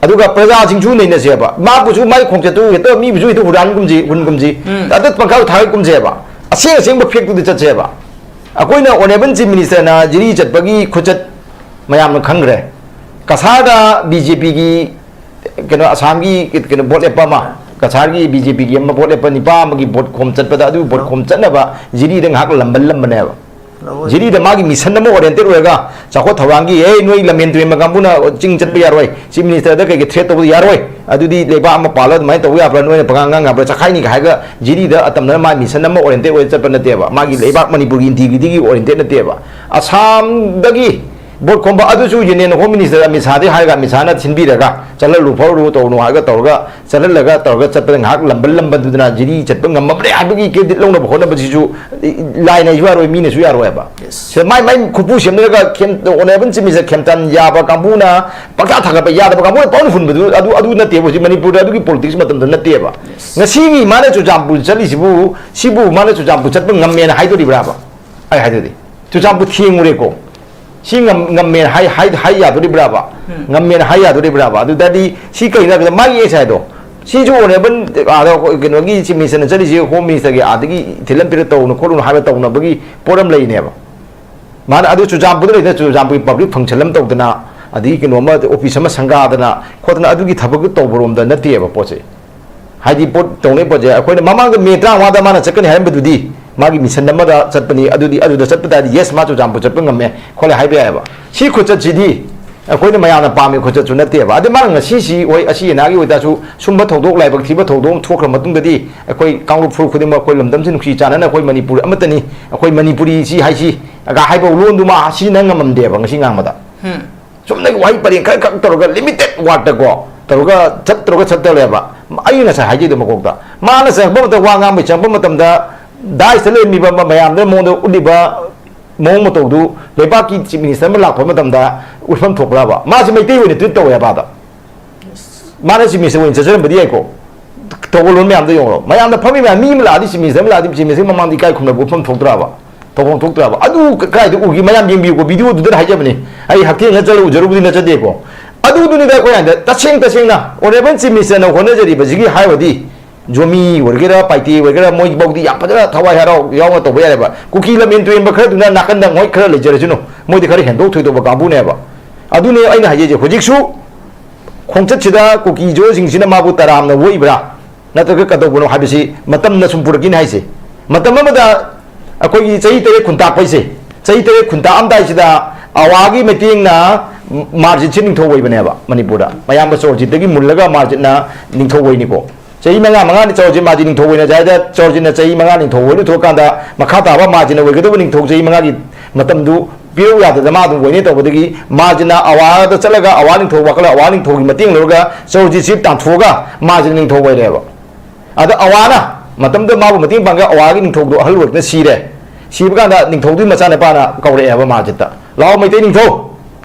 ꯑꯗꯨꯒ ꯄ꯭ꯔꯖꯥꯁꯤꯡꯁꯨ ꯅꯩꯅꯁꯦꯕ, ꯃꯥꯕꯨꯁꯨ ꯃꯥꯏ ꯈꯣꯡꯆꯠꯇꯨ ꯍꯦꯛꯇ ꯃꯤꯕꯨꯁꯨ ꯍꯦꯛꯇ ꯍꯨꯔꯥꯟꯒꯨꯝꯁꯤ, ꯍꯨꯟꯒꯨꯝꯁꯤ, ꯎꯝ꯫ ꯑꯗꯨ ꯄꯪꯈꯥ ꯊꯥꯒꯠꯀꯨꯝꯁꯦꯕ, ꯑꯁꯦꯡ ꯑꯁꯦꯡꯕ ꯐꯦꯛꯇꯨꯗ ꯆꯠꯁꯦꯕ꯫ ꯑꯩꯈꯣꯏꯅ ꯑꯣꯅꯔꯦꯕꯜ ꯆꯤꯐ ꯃꯤꯅꯤꯁꯇꯔꯅ ꯖꯤꯔꯤ ꯆꯠꯄꯒꯤ ꯈꯨꯆꯠ ꯃꯌꯥꯝꯅ ꯈꯪꯈ꯭ꯔꯦ꯫ ꯀꯁꯥꯔꯗ ꯕꯤ ꯖꯦ ꯄꯤꯒꯤ ꯀꯩꯅꯣ, ꯑꯁꯥꯝꯒꯤ ꯀꯩꯅꯣ ꯚꯣꯠ ꯂꯦꯞꯄ ꯑꯃ, ꯀꯁꯥꯔꯒꯤ ꯕꯤ ꯖꯦ ꯄꯤꯒꯤ ꯑꯃ ꯚꯣꯠ ꯂꯦꯞꯄ ꯅꯤꯄꯥ ꯑꯃꯒꯤ ꯚꯣꯠ ꯈꯣꯝ ꯆꯠꯄꯗ, ꯑꯗꯨ ꯚꯣꯠ ꯈꯣꯝ ꯆꯠꯅꯕ ꯖꯤꯔꯤꯗ ꯉꯥꯏꯍꯥꯛ ꯂꯝꯕꯜꯂꯝꯕꯅꯦꯕ꯫ ꯖꯤꯔꯤꯗ ꯃꯥꯒꯤ mission ꯑꯃ oriented ꯑꯣꯏꯔꯒ, ꯆꯥꯎꯈꯠ ꯊꯧꯔꯥꯡꯒꯤ, "ꯑꯦ, ꯅꯣꯏ ꯂꯝꯍꯦꯟ ꯇꯨꯍꯦꯟꯕ ꯀꯥꯡꯕꯨꯅ ꯆꯤꯡ ꯆꯠꯄ ꯌꯥꯔꯣꯏ, Chief Minister ꯗ ꯀꯩꯀꯩ threat ꯇꯧꯕ ꯌꯥꯔꯣꯏ, ꯑꯗꯨꯗꯤ ꯂꯩꯕꯥꯛ ꯑꯃ ꯄꯥꯜꯂꯣ, ꯑꯗꯨꯃꯥꯏꯅ ꯇꯧꯕ ꯌꯥꯕ꯭ꯔꯥ, ꯅꯣꯏꯅ ꯄꯉꯥꯡ ꯉꯥꯡ ꯉꯥꯡꯕ꯭ꯔꯥ, ꯆꯈꯥꯏꯅꯤꯒ" ꯍꯥꯏꯔꯒ ꯖꯤꯔꯤꯗ ꯑꯇꯝꯅꯅ ꯃꯥꯒꯤ mission ꯑꯃ oriented ꯑꯣꯏꯔ ꯆꯠꯄ ꯅꯠꯇꯦꯕ꯫ ꯃꯥꯒꯤ ꯂꯩꯕꯥꯛ ꯃꯅꯤꯄꯨꯔꯒꯤ integrity ꯒꯤ oriented ꯅꯠꯇꯦꯕ꯫ ꯑꯁꯥꯝꯗꯒꯤ vote ꯈꯣꯝꯕ ꯑꯗꯨꯁꯨ Union Home Minister ꯑꯃꯤꯠ ꯁꯥꯍꯗꯤ ꯍꯥꯏꯔꯒ, ꯑꯃꯤꯠ ꯁꯥꯍꯅ ꯁꯤꯟꯕꯤꯔꯒ, "ꯆꯠꯍꯜꯂꯨ ꯐꯥꯎꯔꯨ ꯇꯧꯅꯨ" ꯍꯥꯏꯔꯒ ꯇꯧꯔꯒ, ꯆꯠꯍꯜꯂꯒ ꯇꯧꯔꯒ ꯆꯠꯄꯗ ꯉꯥꯏꯍꯥꯛ ꯂꯝꯕ ꯂꯝꯕꯗꯨꯗꯅ ꯖꯤꯔꯤ ꯆꯠꯄ ꯉꯝꯃꯕ꯭ꯔꯦ ꯍꯥꯏꯕꯒꯤ credit ꯂꯧꯅꯕ ꯍꯣꯠꯅꯕꯁꯤꯁꯨ ꯂꯥꯏꯅꯁꯨ ꯌꯥꯔꯣꯏ, ꯃꯤꯅꯁꯨ ꯌꯥꯔꯣꯏꯕ꯫ Yes. ꯁꯤꯗ ꯃꯥꯏ ꯃꯥꯏ ꯈꯨꯠꯄꯨ ꯁꯦꯝꯅꯔꯒ ꯈꯦꯝ-, Honourable Chief Minister ꯈꯦꯝꯆꯥꯟ ꯌꯥꯕ ꯀꯥꯡꯕꯨꯅ ꯄꯪꯇꯥ ꯊꯥꯒꯠꯄ, ꯌꯥꯗꯕ ꯀꯥꯡꯕꯨꯅ ꯄꯪꯍꯨꯟ ꯍꯨꯟꯕꯗꯨ ꯑꯗꯨ, ꯑꯗꯨ ꯅꯠꯇꯦꯕ ꯍꯧꯖꯤꯛ ꯃꯅꯤꯄꯨꯔꯗ ꯑꯗꯨꯒꯤ politics ꯃꯇꯝꯗ ꯅꯠꯇꯦꯕ꯫ Yes. ꯉꯁꯤꯒꯤ ꯃꯥꯅ ꯆꯨꯔꯆꯥꯟꯄꯨꯔ ꯆꯠꯂꯤꯁꯤꯕꯨ, ꯁꯤꯕꯨ ꯃꯥꯅ ꯆꯨꯔꯆꯥꯟꯄꯨꯔ ꯆꯠꯄ ꯉꯝꯃꯦꯅ ꯍꯥꯏꯗꯣꯔꯤꯕ꯭ꯔꯥꯕ? ꯑꯩ ꯍꯥꯏꯗꯣꯏꯗꯤ ꯆꯨꯔꯆꯥꯟꯄꯨꯔ ꯊꯦꯡꯉꯨꯔꯦꯀꯣ꯫ ꯁꯤ ꯉꯝ-, ꯉꯝꯃꯦꯅ ꯍꯥꯏ, ꯍꯥꯏ, ꯍꯥꯏ ꯌꯥꯗꯣꯔꯤꯕ꯭ꯔꯥꯕ? ꯎꯝ꯫ ꯉꯝꯃꯦꯅ ꯍꯥꯏ ꯌꯥꯗꯣꯔꯤꯕ꯭ꯔꯥꯕ? ꯑꯗꯨ ꯇꯥꯔꯗꯤ ꯁꯤ ꯀꯩꯅꯣ ꯍꯥꯏꯕꯗ ꯃꯥꯒꯤ ꯑꯦꯁ ꯍꯥꯏꯗꯣ, ꯁꯤꯁꯨ Honourable, ꯑꯥꯗ ꯑꯩꯈꯣꯏ ꯀꯩꯅꯣꯒꯤ Chief Minister ꯅ ꯆꯠꯂꯤꯁꯤ Home Minister ꯒꯤ ꯑꯥꯗꯒꯤ ꯊꯤꯜꯂꯝ ꯄꯤꯔ ꯇꯧꯅ ꯈꯣꯠꯂꯨꯅ ꯍꯥꯏꯕ ꯇꯧꯅꯕꯒꯤ ꯄꯣꯠ ꯑꯃ ꯂꯩꯅꯦꯕ꯫ ꯃꯥꯅ ꯑꯗꯨ ꯆꯨꯔꯆꯥꯟꯄꯨꯔꯗ ꯂꯩꯗꯅ ꯆꯨꯔꯆꯥꯟꯄꯨꯔꯒꯤ public function ꯑꯃ ꯇꯧꯗꯅ, ꯑꯗꯒꯤ ꯀꯩꯅꯣꯝꯃ office ꯑꯃ ꯁꯪꯒꯥꯗꯅ ꯈꯣꯠꯇꯅ ꯑꯗꯨꯒꯤ ꯊꯕꯛꯇꯨ ꯇꯧꯕꯔꯣꯝꯗ ꯅꯠꯇꯦꯕ ꯄꯣꯠꯁꯦ꯫ ꯍꯥꯏꯗꯤ ꯄꯣꯠ ꯇꯧꯅꯩ ꯄꯣꯠꯁꯦ ꯑꯩꯈꯣꯏꯅ ꯃꯃꯥꯡꯗ ꯃꯦ ꯇꯔꯥꯃꯉꯥꯗ ꯃꯥꯅ ꯆꯠꯀꯅꯤ ꯍꯥꯏꯔꯝꯕꯗꯨꯗꯤ ꯃꯥꯒꯤ mission ꯑꯃꯗ ꯆꯠꯄꯅꯤ, ꯑꯗꯨꯗꯤ ꯑꯗꯨꯗ ꯆꯠꯄ ꯇꯥꯔꯗꯤ yes ꯃꯥ ꯆꯨꯔꯆꯥꯟꯄꯨꯔ ꯆꯠꯄ ꯉꯝꯃꯦ ꯈꯣꯠꯂꯦ ꯍꯥꯏꯕ ꯌꯥꯏꯑꯕ꯫ ꯁꯤ ꯈꯨꯆꯠꯁꯤꯗꯤ ꯑꯩꯈꯣꯏꯅ ꯃꯌꯥꯝꯅ ꯄꯥꯝꯃꯤ ꯈꯨꯆꯠꯁꯨ ꯅꯠꯇꯦꯕ꯫ ꯑꯗꯩ ꯃꯥꯅ ꯉꯁꯤꯁꯤ ꯍꯣꯏ ꯑꯁꯤ ꯑꯅꯥꯒꯤ ꯑꯣꯏꯇꯥꯔꯁꯨ ꯁꯨꯝꯕ ꯊꯧꯗꯣꯛ ꯂꯥꯏꯕꯛ ꯊꯤꯕ ꯊꯧꯗꯣꯛ ꯑꯃ ꯊꯣꯛꯈ꯭ꯔ ꯃꯇꯨꯡꯗꯗꯤ ꯑꯩꯈꯣꯏ ꯀꯥꯡꯂꯨꯞ ꯐꯨꯔꯨꯞ ꯈꯨꯗꯤꯡꯃꯛ ꯑꯩꯈꯣꯏ ꯂꯝꯗꯝꯁꯤ ꯅꯨꯡꯁꯤ ꯆꯥꯟꯅꯅ ꯑꯩꯈꯣꯏ ꯃꯅꯤꯄꯨꯔ ꯑꯃꯠꯇꯅꯤ, ꯑꯩꯈꯣꯏ ꯃꯅꯤꯄꯨꯔꯤ ꯁꯤ ꯍꯥꯏꯁꯤ ꯑꯒ ꯍꯥꯏꯕ ꯂꯣꯟꯗꯨꯃ ꯁꯤꯖꯤꯟꯅ ꯉꯝꯃꯝꯗꯦꯕ ꯉꯁꯤ ꯉꯥꯡꯕꯗ꯫ ꯎꯝ꯫ ꯆꯨꯝꯅꯒꯤ ꯋꯥꯍꯩ ꯄꯔꯦꯡ ꯈꯔ ꯈꯛ ꯇꯧꯔꯒ limited word ꯀꯣ ꯇꯧꯔꯒ ꯆꯠ-, ꯇꯧꯔꯒ ꯆꯠꯇꯧꯔꯦꯕ꯫ ꯑꯩꯅ ꯉꯁꯥꯏ ꯍꯥꯏꯖꯩꯗꯣ ꯃꯀꯣꯛꯇ, ꯃꯥꯅ ꯆꯪꯉꯛꯄ ꯃꯇꯝꯗ, ꯋꯥ ꯉꯥꯡꯕꯩ ꯆꯪꯉꯛꯄ ꯃꯇꯝꯗ dais ꯇ ꯂꯩꯔꯝꯃꯤꯕ ꯃ-, ꯃꯌꯥꯝꯗꯨꯅ ꯃꯉꯣꯟꯗ ꯎꯠꯂꯤꯕ ꯃꯑꯣꯡ ꯃꯇꯧꯗꯨ ꯂꯩꯕꯥꯛꯀꯤ Chief Minister ꯑꯃ ꯂꯥꯛꯄ ꯃꯇꯝꯗ ꯎꯠꯐꯝ ꯊꯣꯛꯄ꯭ꯔꯕ? ꯃꯥꯁꯤ ꯃꯩꯇꯩ ꯑꯣꯏꯅ treat ꯇꯧꯋꯦꯕ ꯑꯥꯗ꯫ ꯃꯥꯅ Chief Minister ꯑꯣꯏꯅ ꯆꯠꯆꯔꯝꯕꯗꯤ ꯌꯥꯏꯀꯣ꯫ ꯇꯧꯕ ꯂꯣꯟ ꯃꯌꯥꯝꯗꯣ ꯌꯦꯡꯉꯣ꯫ ꯃꯌꯥꯝꯅ ꯐꯝꯃꯤ ꯃꯌꯥꯝ, ꯃꯤ ꯑꯃ ꯂꯥꯛꯑꯗꯤ, Chief Minister ꯑꯃ ꯂꯥꯛꯑꯗꯤ, Chief Minister ꯃꯃꯥꯡꯗ ꯏꯀꯥꯏ ꯈꯨꯝꯅꯕ ꯎꯠꯐꯝ ꯊꯣꯛꯇ꯭ꯔꯕ? ꯇꯧꯐꯝ ꯊꯣꯛꯇ꯭ꯔꯕ? ꯑꯗꯨ ꯀ-, ꯀꯗꯥꯏꯗ ꯎꯒꯦ? ꯃꯌꯥꯝ ꯌꯦꯡꯕꯤꯌꯨꯀꯣ, video ꯗꯨꯗ ꯍꯥꯏꯖꯕꯅꯤ꯫ ꯑꯩ ꯍꯛꯊꯦꯡꯅ ꯆꯠꯂ ꯎꯖꯔꯨꯕꯗꯤ ꯅꯠꯆꯗꯦꯀꯣ꯫ ꯑꯗꯨꯗꯨꯅꯤꯗ ꯑꯩꯈꯣꯏ ꯍꯥꯏꯗ ꯇꯁꯦꯡ ꯇꯁꯦꯡꯅ Honourable Chief Minister ꯅ ꯍꯣꯠꯅꯖꯔꯤꯕꯁꯤꯒꯤ ꯍꯥꯏꯔꯨꯔꯗꯤ ꯖꯣꯃꯤ ꯑꯣꯏꯒꯦꯔꯥ, ꯄꯥꯏꯇꯦ ꯑꯣꯏꯒꯦꯔꯥ, ꯃꯣꯏꯐꯥꯎꯗꯤ ꯌꯥꯝ ꯐꯖꯅ ꯊꯋꯥꯏ ꯍꯔꯥꯎ ꯌꯥꯎꯅ ꯇꯧꯕ ꯌꯥꯔꯦꯕ꯫ ꯀꯨꯀꯤ ꯂꯝꯍꯦꯟ ꯇꯨꯍꯦꯟꯕ ꯈꯔꯗꯨꯅ ꯅꯥꯀꯟꯗ ꯃꯣꯏ ꯈꯔ ꯂꯩꯖꯔꯁꯅꯨ, ꯃꯣꯏꯗꯤ ꯈꯔ ꯍꯦꯟꯗꯣꯛ ꯊꯣꯏꯗꯣꯛꯄ ꯀꯥꯡꯕꯨꯅꯦꯕ꯫ ꯑꯗꯨꯅꯦ ꯑꯩꯅ ꯍꯥꯏꯖꯩꯁꯦ꯫ ꯍꯧꯖꯤꯛꯁꯨ ꯈꯣꯡꯆꯠꯁꯤꯗ ꯀꯨꯀꯤ ꯖꯣꯁꯤꯡꯁꯤꯅ ꯃꯥꯕꯨ ꯇꯔꯥꯝꯅ ꯑꯣꯛꯏꯕ꯭ꯔꯥ, ꯅꯠꯇ꯭ꯔꯒ ꯀꯩꯗꯧꯕꯅꯣ ꯍꯥꯏꯕꯁꯤ ꯃꯇꯝꯅ ꯁꯨꯝ ꯄꯨꯔꯛꯈꯤꯅꯤ ꯍꯥꯏꯁꯦ꯫ ꯃꯇꯝ ꯑꯃꯗ ꯑꯩꯈꯣꯏꯒꯤ ꯆꯍꯤ ꯇꯔꯦꯠ ꯈꯨꯟꯇꯥꯛꯄꯩꯁꯦ, ꯆꯍꯤ ꯇꯔꯦꯠ ꯈꯨꯟꯇꯥꯛꯑꯝꯗꯥꯏꯁꯤꯗ ꯑꯋꯥꯒꯤ ꯃꯇꯦꯡꯅ ꯃꯥꯔꯖꯤꯠꯁꯤ ꯅꯤꯡꯊꯧ ꯑꯣꯏꯕꯅꯦꯕ ꯃꯅꯤꯄꯨꯔꯗ꯫ ꯃꯌꯥꯝꯕ ꯆꯣꯔꯖꯤꯠꯇꯒꯤ ꯃꯨꯜꯂꯒ ꯃꯥꯔꯖꯤꯠꯅ ꯅꯤꯡꯊꯧ ꯑꯣꯏꯅꯤꯀꯣ꯫ ꯆꯍꯤ ꯃꯉꯥ, ꯃꯉꯥꯅꯤ ꯆꯣꯔꯖꯤꯠ ꯃꯥꯔꯖꯤꯠ ꯅꯤꯡꯊꯧ ꯑꯣꯏꯅ ꯖꯥꯏꯗ ꯆꯣꯔꯖꯤꯠꯅ ꯆꯍꯤ ꯃꯉꯥ ꯅꯤꯡꯊꯧ ꯑꯣꯏ ꯂꯨꯊꯣꯛꯑꯀꯥꯟꯗ, ꯃꯈꯥ ꯇꯥꯕ ꯃꯥꯔꯖꯤꯠꯅ ꯑꯣꯏꯒꯗꯕ ꯅꯤꯡꯊꯧ ꯆꯍꯤ ꯃꯉꯥꯒꯤ ꯃꯇꯝꯗꯨ ꯄꯤꯔꯧ ꯌꯥꯗꯗꯅ ꯃꯥ ꯑꯗꯨꯝ ꯑꯣꯏꯅꯤ ꯇꯧꯕꯗꯒꯤ, ꯃꯥꯔꯖꯤꯠꯅ ꯑꯋꯥꯗ ꯆꯠꯂꯒ ꯑꯋꯥ ꯅꯤꯡꯊꯧ ꯋꯥꯈꯜ, ꯑꯋꯥ ꯅꯤꯡꯊꯧꯒꯤ ꯃꯇꯦꯡ ꯂꯧꯔꯒ ꯆꯣꯔꯖꯤꯠꯁꯤ ꯇꯥꯟꯊꯣꯛꯑꯒ ꯃꯥꯔꯖꯤꯠ ꯅꯤꯡꯊꯧ ꯑꯣꯏꯔꯦꯕ꯫ ꯑꯗ ꯑꯋꯥꯅ ꯃꯇꯝꯗ ꯃꯥꯕꯨ ꯃꯇꯦꯡ ꯄꯥꯡꯒ ꯑꯋꯥꯒꯤ ꯅꯤꯡꯊꯧꯗꯣ ꯑꯍꯜ ꯑꯣꯏꯔꯛꯇꯅ ꯁꯤꯔꯦ꯫ ꯁꯤꯕ ꯀꯥꯟꯗ ꯅꯤꯡꯊꯧꯗꯨꯒꯤ ꯃꯆꯥꯅꯨꯄꯥꯅ ꯀꯧꯔꯛꯑꯦꯕ ꯃꯥꯔꯖꯤꯠꯇ, "ꯂꯥꯛꯑꯣ ꯃꯩꯇꯩ ꯅꯤꯡꯊꯧ,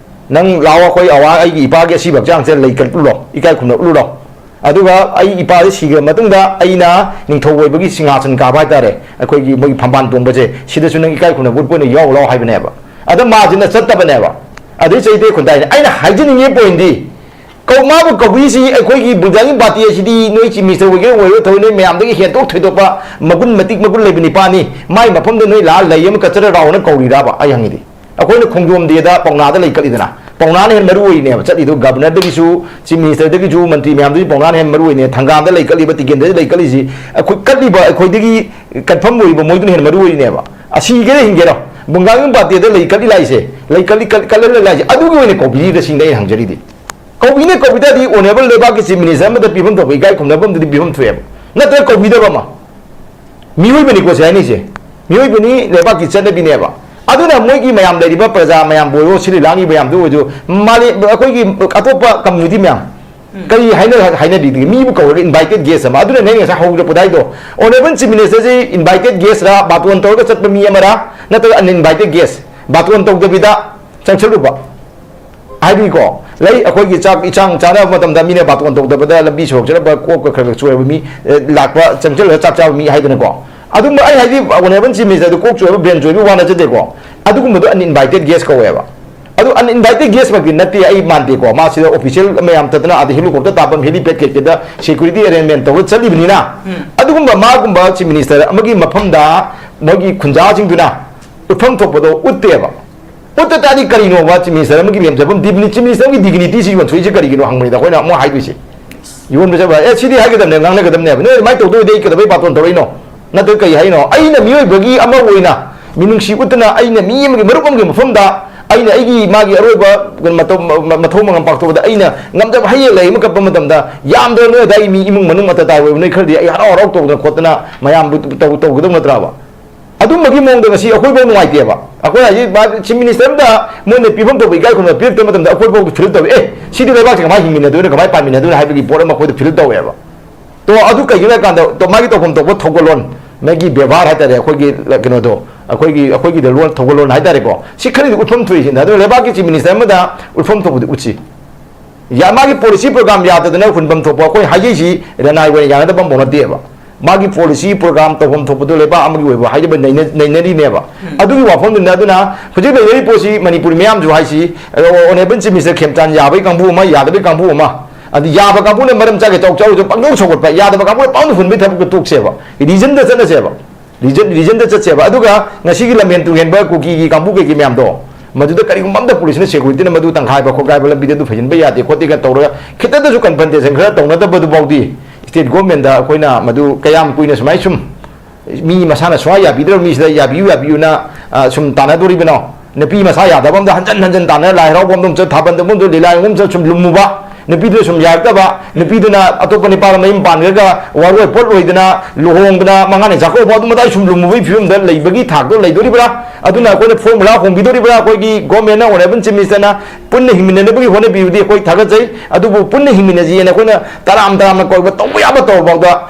ꯅꯪ ꯂꯥꯛꯑꯣ, ꯑꯩꯈꯣꯏ ꯑꯋꯥ, ꯑꯩꯒꯤ ꯏꯄꯥꯒꯤ ꯑꯁꯤꯕ ꯍꯛꯆꯥꯡꯁꯦ ꯂꯩ ꯀꯠꯂꯨ ꯂꯥꯛꯑꯣ, ꯏꯀꯥꯏ ꯈꯨꯝꯅ ꯎꯠꯂꯨ ꯂꯥꯛꯑꯣ꯫ ꯑꯗꯨꯒ ꯑꯩ ꯏꯄꯥꯁꯤ ꯁꯤꯈ꯭ꯔ ꯃꯇꯨꯡꯗ ꯑꯩꯅ ꯅꯤꯡꯊꯧ ꯑꯣꯏꯕꯒꯤ ꯁꯤꯡꯍꯥꯁꯟ ꯀꯥꯕ ꯍꯥꯏꯇꯥꯔꯦ, ꯑꯩꯈꯣꯏꯒꯤ ꯃꯣꯏꯒꯤ ꯐꯝꯕꯥꯜ ꯇꯣꯡꯕꯁꯦ, ꯁꯤꯗꯁꯨ ꯅꯪ ꯏꯀꯥꯏ ꯈꯨꯝꯅꯕ ꯎꯠꯄ ꯑꯣꯏꯅ ꯌꯥꯎꯔꯨ ꯂꯥꯛꯑꯣ" ꯍꯥꯏꯕꯅꯦꯕ꯫ ꯑꯗ ꯃꯥꯔꯖꯤꯠꯅ ꯆꯠꯇꯕꯅꯦꯕ꯫ ꯑꯗꯩ ꯆꯩꯇꯦ ꯈꯨꯟꯇꯥꯏꯅ ꯑꯩꯅ ꯍꯥꯏꯖꯅꯤꯡꯉꯤ ꯄꯣꯏꯟꯗꯤ, ꯀꯧ-, ꯃꯥꯕꯨ ꯀꯧꯕꯤꯁꯤ ꯑꯩꯈꯣꯏꯒꯤ ꯕꯨꯖꯥꯒꯤ ꯄꯥꯔꯇꯤ ꯑꯁꯤꯗꯤ ꯅꯣꯏ ꯆꯤꯐ ꯃꯤꯅꯤꯁꯇꯔ ꯑꯣꯏꯒꯦꯔꯥ ꯑꯣꯏꯔꯣꯏ ꯊꯧ ꯅꯣꯏ ꯃꯌꯥꯝꯗꯒꯤ ꯍꯦꯟꯗꯣꯛ ꯊꯣꯏꯗꯣꯛꯄ ꯃꯒꯨꯟ ꯃꯇꯤꯛ ꯃꯒꯨꯟ ꯂꯩꯕ ꯅꯤꯄꯥꯅꯤ꯫ ꯃꯥꯏ ꯃꯐꯝꯗ ꯅꯣꯏ ꯂꯥꯛꯑ ꯂꯩ ꯑꯃ ꯀꯠꯆꯔ ꯂꯥꯛꯑꯣꯅ ꯀꯧꯔꯤꯔꯕ? ꯑꯩ ꯍꯪꯉꯤꯗꯤ꯫ ꯑꯩꯈꯣꯏꯅ ꯈꯣꯡꯖꯣꯝ ꯗꯦꯗ ꯄꯥꯎꯅꯥꯗ ꯂꯩ ꯀꯠꯂꯤꯗꯅ, ꯄꯥꯎꯅꯥꯅ ꯍꯦꯟꯅ ꯃꯔꯨ ꯑꯣꯏꯔꯤꯅꯦꯕ ꯆꯠꯂꯤꯗꯣ꯫ ꯒꯕꯔꯅꯔꯗꯒꯤꯁꯨ, ꯆꯤꯐ ꯃꯤꯅꯤꯁꯇꯔꯗꯒꯤꯁꯨ, ꯃꯟꯇ꯭ꯔꯤ ꯃꯌꯥꯝꯗꯒꯤꯁꯨ ꯄꯥꯎꯅꯥꯅ ꯍꯦꯟꯅ ꯃꯔꯨ ꯑꯣꯏꯅꯦ꯫ ꯊꯪꯒꯥꯝꯗ ꯂꯩ ꯀꯠꯂꯤꯕ, ꯇꯤꯀꯦꯟꯗ꯭ꯔꯗ ꯂꯩ ꯀꯠꯂꯤꯁꯤ, ꯑꯩꯈꯣꯏ ꯀꯠꯂꯤꯕ ꯑꯩꯈꯣꯏꯗꯒꯤ ꯀꯟꯐꯥꯔꯝ ꯑꯣꯏꯔꯤꯕ ꯃꯣꯏꯗꯨꯅ ꯍꯦꯟꯅ ꯃꯔꯨ ꯑꯣꯏꯔꯤꯅꯦꯕ꯫ ꯑꯁꯤꯒꯦꯔꯥ ꯍꯤꯡꯒꯦꯔꯥ, ꯕꯨꯡꯒꯥꯡ ꯄꯥꯔꯇꯤꯗ ꯂꯩ ꯀꯠꯂꯤ ꯂꯥꯛꯏꯁꯦ, ꯂꯩ ꯀꯠꯂꯤ, ꯀꯠ-, ꯀꯠꯂ ꯂꯥꯛꯏꯁꯦ, ꯑꯗꯨꯒꯤ ꯑꯣꯏꯅ ꯀꯧꯕꯤꯔꯤꯕ꯭ꯔꯥ ꯁꯤꯅꯤ ꯑꯩꯅ ꯍꯪꯖꯔꯤꯗꯤ꯫ ꯀꯧꯕꯤꯅ ꯀꯧꯕꯤ ꯇꯥꯔꯗꯤ ꯑꯣꯅꯔꯦꯕꯜ ꯂꯩꯕꯥꯛꯀꯤ ꯆꯤꯐ ꯃꯤꯅꯤꯁꯇꯔ ꯑꯃꯗ ꯄꯤꯐꯝ ꯊꯣꯛꯄ ꯏꯀꯥꯏ ꯈꯨꯝꯅꯐꯝꯗꯨꯗꯤ ꯄꯤꯐꯝ ꯊꯣꯛꯑꯦꯕ, ꯅꯠꯇ꯭ꯔꯒ ꯀꯧꯕꯤꯗꯕ ꯑꯃ꯫ ꯃꯤꯑꯣꯏꯕꯅꯤꯀꯣ ꯁꯤ ꯍꯥꯏꯅꯩꯁꯦ, ꯃꯤꯑꯣꯏꯕꯅꯤ, ꯂꯩꯕꯥꯛꯀꯤ ꯆꯠꯅꯕꯤꯅꯦꯕ꯫ ꯑꯗꯨꯅ ꯃꯣꯏꯒꯤ ꯃꯌꯥꯝ ꯂꯩꯔꯤꯕ ꯄ꯭ꯔꯖꯥ ꯃꯌꯥꯝꯕꯨ ꯑꯣꯏꯔꯣ, ꯁꯤꯜꯂꯤ ꯂꯥꯡꯉꯤꯕ ꯃꯌꯥꯝꯗꯨ ꯑꯣꯏꯔꯁꯨ, ꯃꯥꯂꯦꯝ, ꯑꯩꯈꯣꯏꯒꯤ ꯑꯇꯣꯞꯄ ꯀꯝꯃ꯭ꯌꯨꯅꯤꯇꯤ ꯃꯌꯥꯝ ꯀꯔꯤ ꯍꯥꯏꯅ-, ꯍꯥꯏꯅꯕꯤꯒꯦ? ꯃꯤꯕꯨ ꯀꯧꯔꯒ ꯏꯟꯚꯥꯏꯇꯦꯠ ꯒꯦꯁ ꯑꯃ꯫ ꯑꯗꯨꯅ ꯅꯪ ꯉꯁꯥꯏ ꯍꯧꯔꯛꯄꯗ ꯍꯥꯏꯗꯣ, ꯑꯣꯅꯔꯦꯕꯜ ꯆꯤꯐ ꯃꯤꯅꯤꯁꯇꯔꯁꯤ ꯏꯟꯚꯥꯏꯇꯦꯠ ꯒꯦꯁꯔꯥ, ꯕꯥꯇꯣꯟ ꯇꯧꯔꯒ ꯆꯠꯄ ꯃꯤ ꯑꯃꯔꯥ, ꯅꯠꯇ꯭ꯔꯒ ꯑꯟꯏꯟꯚꯥꯏꯇꯦꯠ ꯒꯦꯁ, ꯕꯥꯇꯣꯟ ꯇꯧꯗꯕꯤꯗ ꯆꯪꯁꯜꯂꯨꯕ ꯍꯥꯏꯕꯅꯤꯀꯣ? ꯂꯩ, ꯑꯩꯈꯣꯏꯒꯤ ꯆꯥꯛ ꯏꯟꯁꯥꯡ ꯆꯥꯅꯕ ꯃꯇꯝꯗ ꯃꯤꯅ ꯕꯥꯇꯣꯟ ꯇꯧꯗꯕꯗ ꯂꯝꯕꯤ ꯁꯣꯔꯣꯛ ꯆꯠꯂꯝꯕ ꯀꯣꯛꯀ ꯈꯔ ꯈꯔ ꯆꯣꯏꯕ ꯃꯤ, ꯑꯦ, ꯂꯥꯛꯄ, ꯆꯪꯁꯤꯜꯂꯒ ꯆꯥꯛ ꯆꯥꯕ ꯃꯤ ꯍꯥꯏꯗꯅꯀꯣ꯫ ꯑꯗꯨꯝꯕ ꯑꯩ ꯍꯥꯏꯗꯤ ꯑꯣꯅꯔꯦꯕꯜ ꯆꯤꯐ ꯃꯤꯅꯤꯁꯇꯔꯗꯨ ꯀꯣꯛ ꯆꯣꯏꯕ, ꯕ꯭ꯔꯦꯟ ꯆꯣꯏꯕ ꯋꯥ ꯅꯠꯆꯗꯦꯀꯣ꯫ ꯑꯗꯨꯒꯨꯝꯕꯗꯣ ꯑꯟꯏꯟꯚꯥꯏꯇꯦꯠ ꯒꯦꯁ ꯀꯧꯋꯦꯕ꯫ ꯑꯗꯨ ꯑꯟꯏꯟꯚꯥꯏꯇꯦꯠ ꯒꯦꯁꯃꯛꯇꯤ ꯅꯠꯇꯦ, ꯑꯩ ꯃꯥꯟꯗꯦꯀꯣ꯫ ꯃꯥ ꯁꯤꯗ ꯑꯣꯐꯤꯁꯤꯌꯦꯜ ꯃꯌꯥꯝ ꯇꯠꯇꯅ ꯑꯥꯗ ꯍꯦꯂꯤꯀꯣꯞꯇꯔ ꯇꯥꯐꯝ, ꯍꯦꯂꯤꯄꯦꯗ ꯀꯩꯀꯩꯗ ꯁꯦꯀ꯭ꯌꯨꯔꯤꯇꯤ ꯑꯦꯔꯦꯟꯖꯃꯦꯟ ꯇꯧꯔ ꯆꯠꯂꯤꯕꯅꯤꯅ, ꯎꯝ꯫ ꯑꯗꯨꯒꯨꯝꯕ ꯃꯥꯒꯨꯝꯕ ꯆꯤꯐ ꯃꯤꯅꯤꯁꯇꯔ ꯑꯃꯒꯤ ꯃꯐꯝꯗ ꯃꯣꯏꯒꯤ ꯈꯨꯟꯖꯥꯁꯤꯡꯗꯨꯅ ꯎꯠꯐꯝ ꯊꯣꯛꯄꯗꯣ ꯎꯠꯇꯦꯕ꯫ ꯎꯠꯇ ꯇꯥꯔꯗꯤ ꯀꯔꯤꯅꯣꯕ ꯆꯤꯐ ꯃꯤꯅꯤꯁꯇꯔ ꯑꯃꯒꯤ ꯂꯦꯝꯖꯐꯝ, ꯗꯤꯒꯅꯤ-, ꯆꯤꯐ ꯃꯤꯅꯤꯁꯇꯔ ꯑꯃꯒꯤ ꯗꯤꯒꯅꯤꯇꯤꯁꯤ ꯌꯣꯟꯊꯣꯛꯏꯁꯦ ꯀꯔꯤꯒꯤꯅꯣ ꯍꯪꯕꯅꯤꯗ ꯑꯩꯈꯣꯏꯅ ꯑꯃꯨꯛ ꯍꯥꯏꯗꯣꯏꯁꯦ꯫ ꯌꯣꯟꯕ ꯆꯠꯄ, ꯑꯦ, ꯁꯤꯗꯤ ꯍꯥꯏꯒꯗꯕꯅꯦ, ꯉꯥꯡꯅꯒꯗꯕꯅꯦꯕ꯫ ꯅꯣꯏ ꯑꯗꯨꯃꯥꯏꯅ ꯇꯧꯗꯣꯏ ꯑꯣꯏꯗꯤ ꯑꯩ ꯀꯩꯗꯧꯕꯩ ꯕꯥꯇꯣꯟ ꯇꯧꯔꯛꯏꯅꯣ? ꯅꯠꯇ꯭ꯔꯒ ꯀꯩ ꯍꯥꯏꯅꯣ? ꯑꯩꯅ ꯃꯤꯑꯣꯏꯕꯒꯤ ꯑꯃ ꯑꯣꯏꯅ ꯃꯤꯅꯨꯡꯁꯤ ꯎꯠꯇꯅ, ꯑꯩꯅ ꯃꯤ ꯑꯃꯒꯤ, ꯃꯔꯨꯞ ꯑꯃꯒꯤ ꯃꯐꯝꯗ ꯑꯩꯅ ꯑꯩꯒꯤ, ꯃꯥꯒꯤ ꯑꯔꯣꯏꯕ ꯃꯇꯧ-, ꯃ-, ꯃ-, ꯃꯊꯧ ꯃꯉꯝ ꯄꯥꯡꯊꯣꯛꯄꯗ ꯑꯩꯅ ꯉꯝꯖꯕ ꯍꯌꯦꯡ ꯂꯩ ꯑꯃ ꯀꯠꯄ ꯃꯇꯝꯗ, ꯌꯥꯝꯗ꯭ꯔꯕ ꯅꯣꯏ ꯑꯗꯥꯏ ꯃꯤ ꯏꯃꯨꯡ ꯃꯅꯨꯡ ꯑꯇ ꯑꯇꯥꯏ ꯑꯣꯏꯕ ꯅꯣꯏ ꯈꯔꯗꯤ ꯑꯩ ꯍꯔꯥꯎ ꯍꯔꯥꯎ ꯇꯧꯗꯅ ꯈꯣꯠꯇꯅ ꯃꯌꯥꯝꯕꯨ ꯇꯧ-, ꯇꯧꯒꯗꯧ ꯅꯠꯇ꯭ꯔꯕ? ꯑꯗꯨꯝꯕꯒꯤ ꯃꯑꯣꯡꯗ ꯉꯁꯤ ꯑꯩꯈꯣꯏꯐꯥꯎ ꯅꯨꯡꯉꯥꯏꯇꯦꯕ꯫ ꯑꯩꯈꯣꯏ ꯍꯧꯖꯤꯛ ꯃꯥ Chief Minister ꯑꯃꯗ ꯃꯣꯏꯅ ꯄꯤꯐꯝ ꯊꯣꯛꯄ ꯏꯀꯥꯏ ꯈꯨꯝꯅꯕ ꯄꯤꯔꯛꯇꯕ ꯃꯇꯝꯗ ꯑꯩꯈꯣꯏꯐꯥꯎ feel ꯇꯧꯋꯤ, "ꯑꯦ, ꯁꯤꯗꯤ ꯂꯩꯕꯥꯛꯁꯦ ꯀꯃꯥꯏꯅ ꯍꯤꯡꯃꯤꯟꯅꯗꯣꯏꯅꯣ, ꯀꯃꯥꯏꯅ ꯄꯥꯟꯃꯤꯟꯅꯗꯣꯏꯅꯣ?" ꯍꯥꯏꯕꯒꯤ ꯄꯣꯠ ꯑꯃ ꯑꯩꯈꯣꯏꯗ feel ꯇꯧꯋꯦꯕ꯫ ꯇꯣ, ꯑꯗꯨ ꯀꯩꯒꯤꯅꯣ ꯍꯥꯏ ꯀꯥꯟꯗ, ꯇꯣ, ꯃꯥꯒꯤ ꯇꯧꯐꯝ ꯊꯣꯛꯄ ꯊꯧꯒꯜꯂꯣꯟ, ꯃꯥꯒꯤ ꯕꯦꯕꯥꯔ ꯍꯥꯏꯇꯥꯔꯦ, ꯑꯩꯈꯣꯏꯒꯤ ꯀꯩꯅꯣꯗꯣ, ꯑꯩꯈꯣꯏꯒꯤ, ꯑꯩꯈꯣꯏꯒꯤꯗ ꯂꯣꯟ, ꯊꯧꯒꯜꯂꯣꯟ ꯍꯥꯏꯇꯥꯔꯦꯀꯣ, ꯁꯤ ꯈꯔꯗꯤ ꯎꯠꯐꯝ ꯊꯣꯛꯏꯁꯤꯅ꯫ ꯑꯗꯨꯅ ꯂꯩꯕꯥꯛꯀꯤ Chief Minister ꯑꯃꯗ ꯎꯠꯐꯝ ꯊꯣꯛꯄꯗꯤ ꯎꯠꯁꯤ꯫ ꯌꯥ-, ꯃꯥꯒꯤ policy program ꯌꯥꯗꯗꯅ ꯍꯨꯟꯐꯝ ꯊꯣꯛꯄ ꯑꯩꯈꯣꯏ ꯍꯥꯏꯖꯩꯁꯤ ꯔꯦꯅꯥꯏ ꯑꯣꯏꯅ ꯌꯥꯅꯗꯕ ꯑꯃꯐꯥꯎ ꯅꯠꯇꯦꯕ꯫ ꯃꯥꯒꯤ policy program ꯇꯧꯐꯝ ꯊꯣꯛꯄꯗꯣ ꯂꯩꯕꯥꯛ ꯑꯃꯒꯤ ꯑꯣꯏꯕ ꯍꯥꯏꯖꯕ ꯅꯩꯅ-, ꯅꯩꯅꯔꯤꯅꯦꯕ꯫ ꯎꯝ꯫ ꯑꯗꯨꯒꯤ ꯋꯥꯐꯝꯗꯨꯅ, ꯑꯗꯨꯅ ꯍꯧꯖꯤꯛ ꯂꯩꯅꯔꯤꯕ ꯄꯣꯠꯁꯤ ꯃꯅꯤꯄꯨꯔ ꯃꯤꯌꯥꯝꯁꯨ ꯍꯥꯏꯁꯤ, ꯑ, Honourable Chief Minister ꯈꯦꯝꯆꯥꯟ ꯌꯥꯕꯒꯤ ꯀꯥꯡꯕꯨ ꯑꯃ, ꯌꯥꯗꯕꯒꯤ ꯀꯥꯡꯕꯨ ꯑꯃ, ꯑꯗꯨ ꯌꯥꯕ ꯀꯥꯡꯕꯨꯅ ꯃꯔꯝ ꯆꯥꯒꯦ ꯆꯥꯎ ꯆꯥꯎ ꯄꯪꯗꯧ ꯁꯧꯒꯠꯄ, ꯌꯥꯗꯕ ꯀꯥꯡꯕꯨꯅ ꯄꯪꯗꯧ ꯍꯨꯟꯕꯒꯤ ꯊꯕꯛꯇ ꯇꯣꯛꯁꯦꯕ, reasonꯗ ꯆꯠꯅꯁꯦꯕ꯫ Reason, reasonꯗ ꯆꯠꯁꯦꯕ꯫ ꯑꯗꯨꯒ ꯉꯁꯤꯒꯤ ꯂꯝꯍꯦꯟ ꯇꯨꯍꯦꯟꯕ ꯀꯨꯀꯤꯒꯤ ꯀꯥꯡꯕꯨ ꯀꯩꯀꯩ ꯃꯌꯥꯝꯗꯣ, ꯃꯗꯨꯗ ꯀꯔꯤꯒꯨꯝꯕ ꯑꯝꯇ policeꯅ securityꯅ ꯃꯗꯨ ꯇꯪꯈꯥꯏꯕ ꯈꯣꯠꯀꯥꯏꯕ ꯂꯝꯕꯤꯗ ꯑꯗꯨ ꯐꯩꯖꯤꯟꯕ ꯌꯥꯗꯦ ꯈꯣꯠꯇꯦꯒ ꯇꯧꯔꯒ ꯈꯤꯇꯗꯁꯨ confrontation ꯈꯔ ꯇꯧꯅꯗꯕꯗꯨꯐꯥꯎꯗꯤ state governmentꯗ ꯑꯩꯈꯣꯏꯅ ꯃꯗꯨ ꯀꯌꯥꯝ ꯀꯨꯏꯅ ꯁꯨꯃꯥꯏꯅ ꯁꯨꯝ ꯃꯤ ꯃꯁꯥꯅ ꯁꯨꯡꯌꯥ ꯌꯥꯕꯤꯗ꯭ꯔꯕ ꯃꯤꯁꯤꯗ ꯌꯥꯕꯤꯌꯨ ꯌꯥꯕꯤꯌꯨꯅ, ꯑ, ꯁꯨꯝ ꯇꯥꯟꯅꯗꯣꯔꯤꯕꯅꯣ? ꯅꯨꯄꯤ ꯃꯁꯥ ꯌꯥꯗꯕ ꯑꯝꯗ ꯍꯟꯖꯟ ꯍꯟꯖꯟ ꯇꯥꯟꯅꯔ ꯂꯥꯏ ꯍꯔꯥꯎꯕ ꯑꯝꯗ ꯑꯃꯨꯛ ꯆꯠ, ꯊꯥꯕꯜꯗ ꯑꯃꯨꯛ ꯆꯠ, ꯂꯤꯂꯥ ꯌꯦꯡꯕ ꯑꯃꯨꯛ ꯆꯠ, ꯁꯨꯝ ꯂꯨꯝꯃꯨꯕ, ꯅꯨꯄꯤꯗꯨꯅ ꯁꯨꯝ ꯌꯥꯔꯛꯇꯕ, ꯅꯨꯄꯤꯗꯨꯅ ꯑꯇꯣꯞꯄ ꯅꯨꯄꯥꯒ ꯃꯌꯨꯝ ꯄꯥꯟꯈ꯭ꯔꯒ ꯋꯥꯔꯣꯏ ꯄꯣꯠ ꯑꯣꯏꯗꯅ ꯂꯨꯍꯣꯡꯗꯅ ꯃꯉꯥꯅꯤ ꯆꯥꯛꯀꯧꯕ ꯑꯗꯨ ꯃꯇꯥꯏ ꯁꯨꯝ ꯂꯨꯝꯃꯨꯕꯒꯤ ꯐꯤꯕꯝꯗ ꯂꯩꯕꯒꯤ ꯊꯥꯛꯇꯣ ꯂꯩꯗꯣꯔꯤꯕ꯭ꯔꯥ? ꯑꯗꯨꯅ ꯑꯩꯈꯣꯏꯅ formula ꯍꯣꯡꯕꯤꯗꯣꯔꯤꯕ꯭ꯔꯥ? ꯑꯩꯈꯣꯏꯒꯤ governmentꯅ, Honourable Chief Ministerꯅ ꯄꯨꯟꯅ ꯍꯤꯡꯃꯤꯟꯅꯅꯕꯒꯤ ꯍꯣꯠꯅꯕꯤꯕꯗꯤ ꯑꯩꯈꯣꯏ ꯊꯥꯒꯠꯆꯩ꯫ ꯑꯗꯨꯕꯨ ꯄꯨꯟꯅ ꯍꯤꯡꯃꯤꯟꯅꯁꯤꯅ ꯑꯩꯈꯣꯏꯅ ꯇꯔꯥꯝ ꯇꯔꯥꯝꯅ ꯀꯧꯕ ꯇꯧꯕ ꯌꯥꯕ ꯇꯧꯔꯐꯥꯎꯗ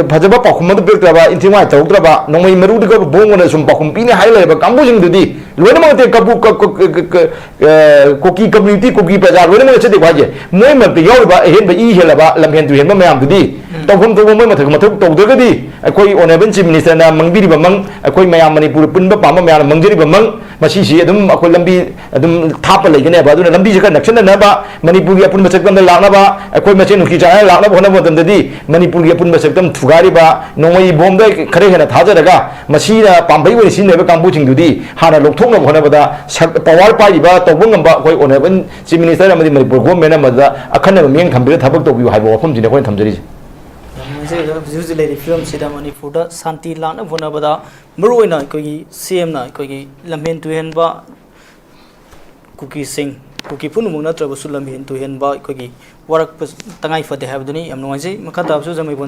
ꯐꯖꯕ ꯄꯥꯎꯈꯨꯝ ꯑꯃ ꯄꯤꯔꯛꯇ꯭ꯔꯕ, ꯏꯟꯊꯤ ꯅꯨꯡꯉꯥꯏ ꯇꯧꯔꯛꯇ꯭ꯔꯕ, ꯅꯣꯡꯃꯩ ꯃꯔꯨꯗꯒ ꯕꯣꯝ ꯑꯣꯏꯅ ꯁꯨꯝ ꯄꯥꯎꯈꯨꯝ ꯄꯤꯅꯤ ꯍꯥꯏ ꯂꯩꯔꯕ ꯀꯥꯡꯕꯨꯁꯤꯡꯗꯨꯗꯤ ꯂꯣꯏꯅꯃꯛꯇ ꯀꯕꯨ-, ꯀ-, ꯀ-, ꯀ-, ꯀ-, ꯑ, ꯀꯨꯀꯤ community, ꯀꯨꯀꯤ ꯄ꯭ꯔꯖꯥ ꯂꯣꯏꯅꯃꯛ ꯆꯠꯇꯦꯀꯣ ꯍꯥꯏꯁꯦ꯫ ꯃꯣꯏ ꯃꯔꯛꯇ ꯌꯥꯎꯔꯤꯕ ꯑꯍꯦꯟꯕ ꯏ ꯍꯦꯜꯂꯕ, ꯂꯝꯍꯦꯟ ꯇꯨꯍꯦꯟꯕ ꯃꯌꯥꯝꯗꯨꯗꯤ ꯎꯝ꯫ ꯇꯧꯐꯝ ꯊꯣꯛꯄ ꯃꯣꯏ ꯃꯊꯛ ꯃꯊꯧ ꯇꯧꯗ꯭ꯔꯒꯗꯤ ꯑꯩꯈꯣꯏ Honourable Chief Ministerꯅ ꯃꯪꯕꯤꯔꯤꯕ ꯃꯪ, ꯑꯩꯈꯣꯏ ꯃꯌꯥꯝ ꯃꯅꯤꯄꯨꯔ ꯄꯨꯟꯕ ꯄꯥꯝꯕ ꯃꯌꯥꯝꯅ ꯃꯪꯖꯔꯤꯕ ꯃꯪ, ꯃꯁꯤꯁꯤ ꯑꯗꯨꯝ ꯑꯩꯈꯣꯏ ꯂꯝꯕꯤ ꯑꯗꯨꯝ ꯊꯥꯞꯄ ꯂꯩꯒꯅꯦꯕ꯫ ꯑꯗꯨꯅ ꯂꯝꯕꯤꯁꯦ ꯈꯔ ꯅꯛꯁꯤꯟꯅꯅꯕ, ꯃꯅꯤꯄꯨꯔꯒꯤ ꯑꯄꯨꯟꯕ ꯁꯛꯇꯝꯗ ꯂꯥꯛꯅꯕ, ꯑꯩꯈꯣꯏ ꯃꯁꯦꯟ ꯅꯨꯡꯁꯤ ꯆꯥꯟꯅꯅ ꯂꯥꯛꯅꯕ ꯍꯣꯠꯅꯕ ꯃꯇꯝꯗꯗꯤ ꯃꯅꯤꯄꯨꯔꯒꯤ ꯑꯄꯨꯟꯕ ꯁꯛꯇꯝ ꯊꯨꯒꯥꯏꯔꯤꯕ ꯅꯣꯡꯃꯩ ꯕꯣꯝꯗ ꯈꯔ ꯍꯦꯟꯅ ꯊꯥꯖꯔꯒ ꯃꯁꯤꯅ ꯄꯥꯝꯕꯩ ꯑꯣꯏꯅ ꯁꯤꯖꯤꯟꯅꯔꯤꯕ ꯀꯥꯡꯕꯨꯁꯤꯡꯗꯨꯗꯤ ꯍꯥꯟꯅ ꯂꯧꯊꯣꯛꯅꯕ ꯍꯣꯠꯅꯕꯗ ꯁꯛ-, power ꯄꯥꯏꯔꯤꯕ, ꯇꯧꯕ ꯉꯝꯕ ꯑꯩꯈꯣꯏ Honourable Chief Minister ꯑꯃꯗꯤ ꯃꯅꯤꯄꯨꯔ government ꯑꯃꯗ ꯑꯈꯟꯅꯕ ꯃꯤꯠꯌꯦꯡ ꯊꯝꯕꯤꯔ ꯊꯕꯛ ꯇꯧꯕꯤꯌꯨ ꯍꯥꯏꯕ ꯋꯥꯐꯝꯁꯤꯅꯤ ꯑꯩꯈꯣꯏꯅ ꯊꯝꯖꯔꯤꯁꯦ꯫ ꯍꯧꯖꯤꯛ ꯍꯧꯖꯤꯛ ꯂꯩꯔꯤꯕ ꯐꯤꯕꯝꯁꯤꯗ ꯃꯅꯤꯄꯨꯔꯗ ꯁꯥꯟꯇꯤ ꯂꯥꯛꯅꯕ ꯍꯣꯠꯅꯕꯗ ꯃꯔꯨꯑꯣꯏꯅ ꯑꯩꯈꯣꯏꯒꯤ ꯁꯤ ꯑꯦꯝꯅ ꯑꯩꯈꯣꯏꯒꯤ ꯂꯝꯍꯦꯟ ꯇꯨꯍꯦꯟꯕ ꯀꯨꯀꯤꯁꯤꯡ, ꯀꯨꯀꯤ ꯄꯨꯝꯅꯃꯛ ꯅꯠꯇ꯭ꯔꯕꯁꯨ ꯂꯝꯍꯦꯟ ꯇꯨꯍꯦꯟꯕ ꯑꯩꯈꯣꯏꯒꯤ ꯋꯥꯔꯛꯄ ꯇꯉꯥꯏ ꯐꯗꯦ ꯍꯥꯏꯕꯗꯨꯅꯤ꯫ ꯌꯥꯝ ꯅꯨꯡꯉꯥꯏꯖꯩ꯫ ꯃꯈꯥ ꯇꯥꯕꯁꯨ ꯖꯃꯩꯕꯣꯟ